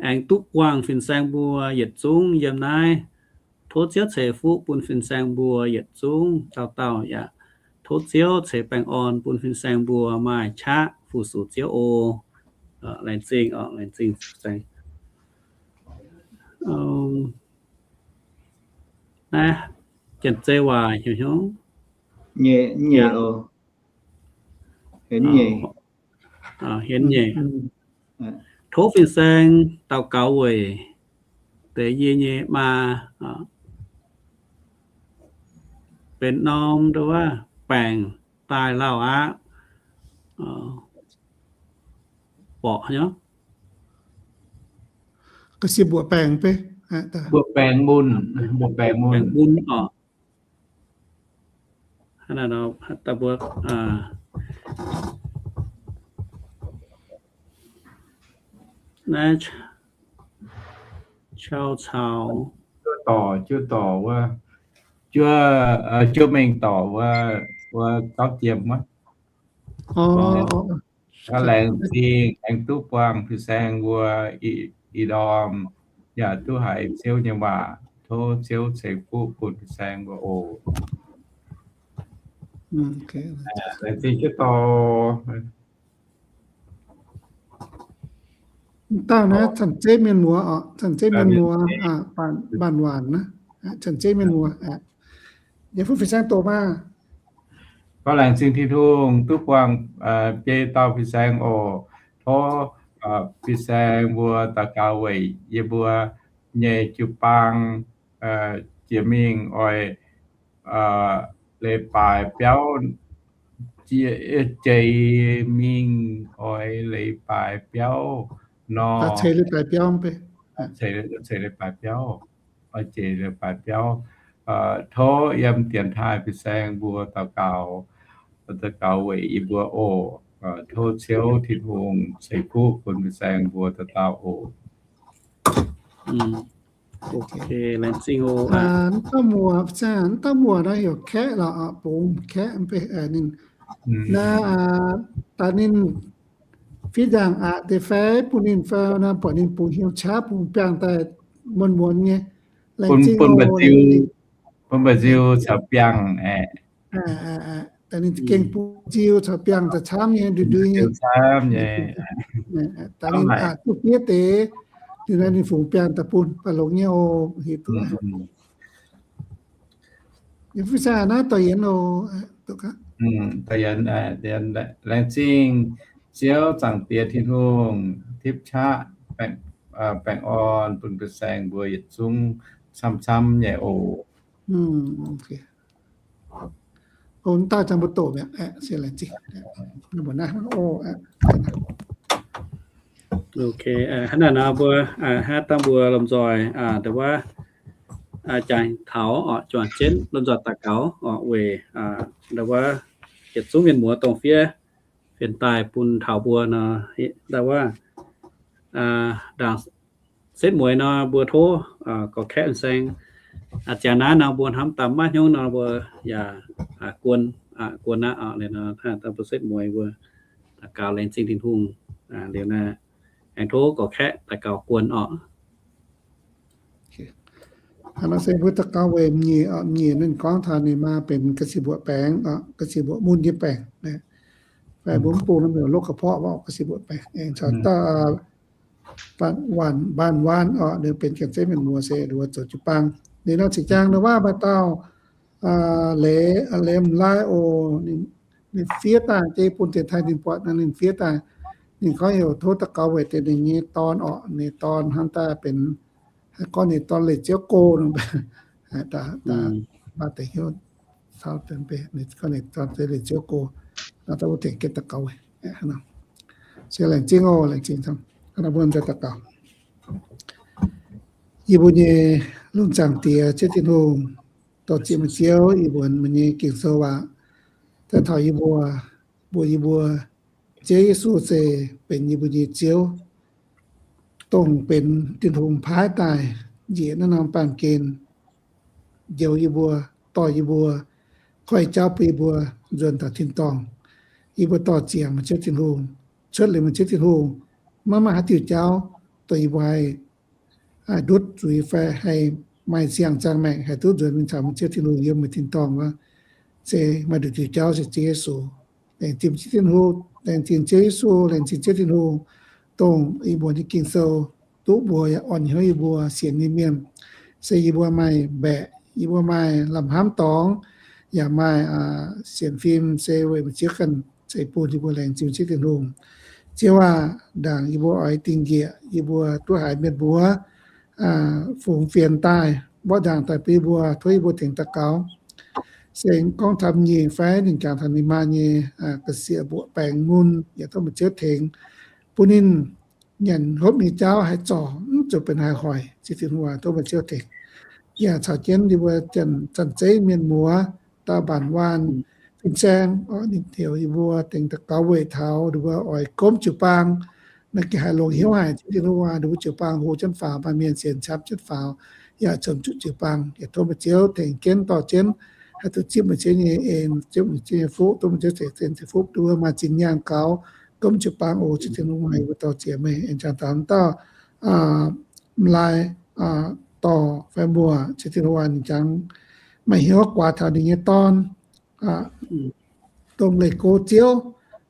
aengx duqv buangh fin-saeng mbuo yietc zungv yiem naaiv. Tov Ziouv ceix fuqv bun fin-saeng mbuo yietc zungv dauh dauh yaac tov Ziouv ceix baengh orn bun fin-saeng mbuo maaih qaqv fu-sux Ziouv oc. Laengz zingh oc, laengz zingh fin-saeng. Naaiv Janx-Zei waac hnyouv hnyouv nyei, nyei oc. Hienx nyei. Tov fin-saeng daux gaux weic deix yie nyei maa benx norm ndau wuov baengc daaih lauh aqv. Borqc nyei. Ga'sie mbuoqc baengc beiv, mbuoqc baengc mun, mbuoqc baengc mun oc. Naaiv Chau caux Juov Dorc, Juov Dorc wuov, Juov, Juov Mengh Dorc wuov, wuov gauv jiem wuov. Laengz zingh aengx duqv buangh fin-saeng mbuo ih ndorm, yaac duqv haiz Ziouv nyei waac. Tov Ziouv ceix fuqv bun fin-saeng mbuo oc. Laengz zingh Juov Dorc. Dauh naaiv Cang-Zeiv mienh muoz oc, Cang-Zeiv mienh muoz, Mbaanh Waanc naaiv, Cang-Zeiv mienh muoz aqv. Yie fuqv fin-saeng doqc maah. Gorngv laengz zingh Tin-Hungh duqv buangh biei dauh fin-saeng oc. Tov fin-saeng mbuo daux gaux weic yie mbuo nyei jiu-baang jiex mingh oix leiz-baaix biauv, jiex mingh oix leiz-baaix biauv nor, ceix leiz-baaix biauv, ceix leiz-baaix biauv, oix jiex leiz-baaix biauv. Tov yiem dienx taaih fin-saeng mbuo daux gaux, daux gaux weic yie mbuo oc. Tov Ziouv Tin-Hungh ceix fuqv bun fin-saeng mbuo dauh dauh oc. Laengz zingh oc. Mv dauh muoc, mv dauh muoc naaiv heuc Kaeqv lorqc, bungx Kaeqv, ninh naaiv daaih ninh fiev ndaangc aqc deix fai bun ninh fai naaiv, buatc ninh bungx hnyouv qaqv, bungx biangh daaih muonz-muonz nyei. Laengz zingh oc. Bun mba'nziu caux biangh aeqv, daaih ninh gengh bungx nziu caux biangh daaih camv nyei, ndui ndui nyei. Daaih ninh duqv fiev deix, ninh naaiv ninh fungx biangh daaih bun, baac longx nyei oc. Yie fuqv saah naaiv doix yienx oc. Laengz zingh Ziouv Zaangc Diex Tin-Hungh tipv qaqv baengh orn bun fin-saeng mbuo yietc zungv camv-camv nyei oc. Hnangv naaiv nor mbuo hnangv dangh mbuo lomh nzoih nda'wuov jangx taux oc, juangc jienv lomh nzoih daux gaux oc, weic nda'wuov yietc zungv mienh muoz dongh fiev fienx daaih bun taux mbuo nor, nda'wuov ndaangc setv mueiz nor mbuo tov gorx-kaeqv fin-saeng. Ziangh naaiv nor mbuo hnamv daaih maiv hnyouv nor mbuo yaac guon, guon aqv oc. Liuz nor mbuo setv mueiz mbuo daux gaux laengz zingh Tin-Hungh. Liuz naaiv aengx tov gorx-kaeqv daux gaux guon oc. Hnangv nor se mbuo daux gaux weic m'nyiec, m'nyiec ninh gorngv taux ninh maa benx ga'sie mbuoqc baengc, ga'sie mbuoqc mun nyei baengc. Fai mbuo mv bung nor mbuo lorqc ga'porqv wuov ga'sie mbuoqc baengc aengx caux dauh Mbaanh Waan oc, ninh benx ganh zeiv mienh muoz se nduov zoux jiu-baang. Liuz nor zinh ziangx nor waac maaih dauh leiz, leiz m'laaih oc, ninh fiev daaih jiex bun dienx taaih ninh buatc nor ninh fiev daaih. Ninh gorngv heuc tov daux gaux weic deix ninh nyei dorn oc, ninh dorn hnangv daaih benx, haih gorngv ninh dorn leih Ziouv go nor, maaih deix hnyouv caux ninh gorngv ninh dorn leih Ziouv go, nor daaih wuov tengx jienv daux gaux weic. Se laengz zingh oc, laengz zingh camv. Hnangv naaiv mbuo daux gaux. Yie mbuo nyei lungh zaangc Diex, Ziouv Tin-Hungh, dorh ziex meih Ziouv, yie mbuo meih nyei Ging-Sou waac daaih taux yie mbuo, mbuox yie mbuo Ziouv Yesu se benx yie mbuo nyei Ziouv, dongh benx Tin-Hungh paaiv daaih njiec naaiv norm baamh gen njoux yie mbuo, dorh yie mbuo, koi jauv bun yie mbuo nzuonx taux tin-dorngh. Yie mbuo dorh ziangx meih Ziouv Tin-Hungh, cuotv liuz meih Ziouv Tin-Hungh, maiv maaih haaix diuh jauv dongh yie mbuo haih ndutv zuiz fai haih maaih siang-zaangc maengc haih duqv nzuonx mingh caux meih Ziouv Tin-Hungh yiem meih tin-dorngh wuov. Se maaih nduqc diuh jauv se Ziouv Yesu. Laengz zingh Ziouv Tin-Hungh, laengz zingh Ziouv Yesu, laengz zingh Ziouv Tin-Hungh, dongh yie mbuo nyei Ging-Sou duqv mbuo yaac orn hnyouv yie mbuo sienx nyei mienh. Se yie mbuo maaih mbaeqc, yie mbuo maaih lamh hnamv dorngx, yaac maaih sienx fim, se weic meih Ziouv ganh ceix bun yie mbuo. Laengz zingh Ziouv Tin-Hungh. Ziouv aac, ndaangc yie mbuo oix dingh njiec, yie mbuo duqv haiz mienh mbuo fungx fienx daaih mborqv ndaangc daaih bun yie mbuo, tov yie mbuo tengx daux gaux. Se gorngv taux m'nyiec fai ninh jangx taux ninh maa nyei ga'sie mbuoqc baengc mun, yaac tov meih Ziouv tengx bun ninh nyanc hopv nyei jauv haih zorc, mv zuqc benx haih hoic. Ziouv Tin-Hungh aac, tov meih Ziouv tengx. Yaac caux jienv yie mbuo Janx-Zeiv mienh muoz, dauh Mbaanh Waan fin-saeng, ninh heuc yie mbuo tengx daux gaux weic taux ninh mbuo oix gomv jiu-baang. Naaiv gengh haih longx hnyouv haic, Ziouv Tin-Hungh aac, ninh mbuo jiu-baang hlo jienv faaux, maaih mienh sienx qaqv jienv faaux, yaac cunx zuqc jiu-baang. Yaac tov meih Ziouv tengx jienv dorh jienv, haih duqv zipv meih Ziouv nyei en, zipv meih Ziouv nyei fuqv, tov meih Ziouv ceix zinh ceix fuqv, duqv maaih zinh nyaanh gaux gomv jiu-baang oc. Ziouv Tin-Hungh, meih mbuo dorh ziex meih aengx jangx taux dauh m'laaih dorh fai mbuox, Ziouv Tin-Hungh, ninh jangx maaih hnyouv guaax taux ninh nyei dorn, dongh leih go Ziouv,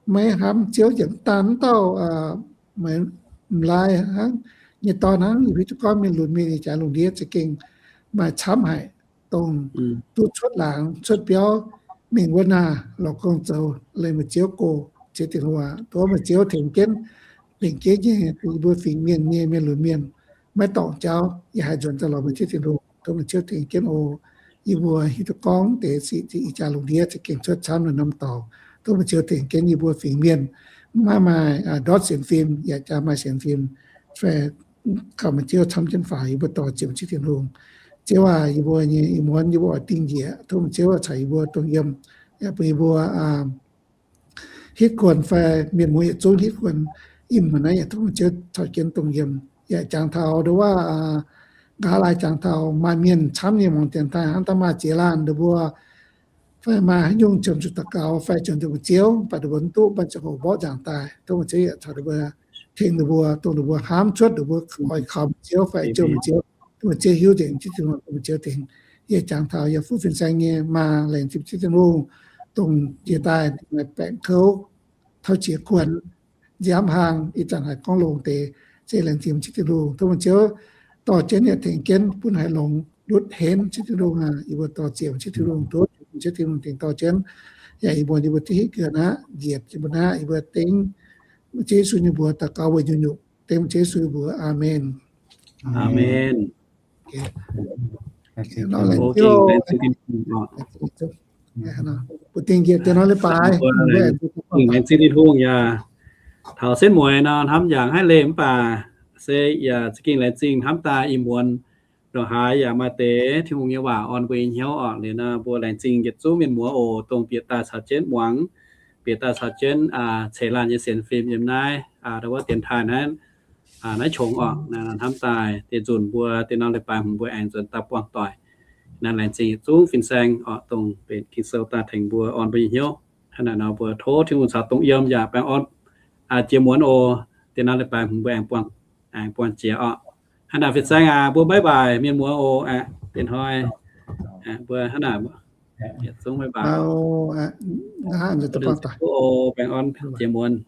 maiv hnamv Ziouv, yaac mv daan mv dauh m'laaih hnangv, nyei dorn hnangv, yie hiuv duqv gorngv mienh lunx mienh nyei jaax lungh ndiev za'gengh maaih camv haic. dongh duqv cuotv laangz cuotv biauv mingh wuov naaic lorz gong zoux leih meih Ziouv go, Ziouv Tin-Hungh, tov meih Ziouv tengx jienv, tengx jienv nyei yie mbuo fingx mienh nyei mienh lunx mienh maiv dorngc jauv, yaac haih nzuonx daaih lorz meih Ziouv Tin-Hungh. Tov meih Ziouv tengx jienv oc. Yie mbuo hiuv duqv gorngv deix sic zinh ih jaax lungh ndiev za'gengh cuotv camv naaiv norm dorngx. Tov meih Ziouv tengx jienv yie mbuo fingx mienh maiv maaih ndortv sienx fim, yaac jaa maaih sienx fim, fai kaux meih Ziouv camv jienv faaux. Yie mbuo dorh ziec Ziouv Tin-Hungh. Ziouv aac, yie mbuo nyei ih muonz yie mbuo oix dingh njiec, tov meih Ziouv caux yie mbuo dongh yiem, yaac bun yie mbuo hitv kuonx fai mienh muoz yietc zungv hitv kuonx. Ih muonz naaiv yaac tov meih Ziouv caux jienv dongh yiem. Yaac jangx taux nduov waac nqa'haav laai jangx taux maaih mienh camv nyei muangx dienx taaih hnangv daaih maaih ziex laanh ninh mbuo fai maaih haaix nyungc ziouc zuqc daux gaux fai ziouc nduqc meih Ziouv, mv baac ninh mbuo mv duqv, mv baac ziangh hoc mborqv nzangc daaih. Tov meih Ziouv yaac caux ninh mbuo, tengx ninh mbuo, dongh ninh mbuo hnamv cuotv, ninh mbuo oix kaux meih Ziouv fai jouh meih Ziouv, tov meih Ziouv hiuv nzengc, Ziouv Tin-Hungh, tov meih Ziouv tengx. Yie jangx taux yaac fuqv fin-saeng nyei maa, laengz zingh Ziouv Tin-Hungh, dongh jiex daaih maaih baengc kouv, tauv qiex kuonx, nziaamv hlang, ih zanc haih gorngv longx deix, se laengz zingh Ziouv Tin-Hungh. Tov meih Ziouv dorh jienv yaac tengx jienv bun haiz longx ndutv henv, Ziouv Tin-Hungh aac. Yie mbuo dorh ziec Ziouv Tin-Hungh, tov Ziouv Tin-Hungh tengx dorh jienv. Yaac ih muonz yie mbuo duqv hitv guonx aqv, njiec yie mbuo naaiv, yie mbuo dengv Ziouv Yesu nyei mbuox daux gaux weic nyungc-nyungc, dengv Ziouv Yesu nyei mbuox. Aamen. Aamen. Bun dingh njiec dien norm leiz-baaix, laengz zingh Tin-Hungh yaac taux setv mueiz nor hnamv yaac haih leih mv baac se yaac za'gengh laengz zingh hnamv daaih ih muonz ndongc haaix yaac maaih deix Tin-Hungh nyei waac orn mbuo nyei hnyouv orqc. Liuz nor mbuo laengz zingh yietc zungv mienh muoz oc, dongh bieqc daaih caux jienv muangx, bieqc daaih caux jienv ceix laanh nyei sienx fim yiem naaiv, wuov dienx taaih naaiv, naaiv qongx orqc. Hnamv daaih deix nzunc mbuo deix norm leiz-baaix hmz mbuo aengx nzuonx daaih buangh doic. Naaiv laengz zingh yietc zungv fin-saeng orqc, dongh benx Ging-Sou daaih tengx mbuo orn mbuo nyei hnyouv. Hnangv naaic nor mbuo tov Tin-Hungh caux dongh yiem yaac baengh orn jiex muonz oc. Deix norm leiz-baaix hmz mbuo aengx buangh, aengx buangh jiex orqc. Hnangv naaic fin-saeng aac, mbuo bye bye mienh muoz oc. Aqv, deix hnoi mbuo hnangv naaic, yietc zungv bye bye. Tov oc, baengh orn jiex muonz.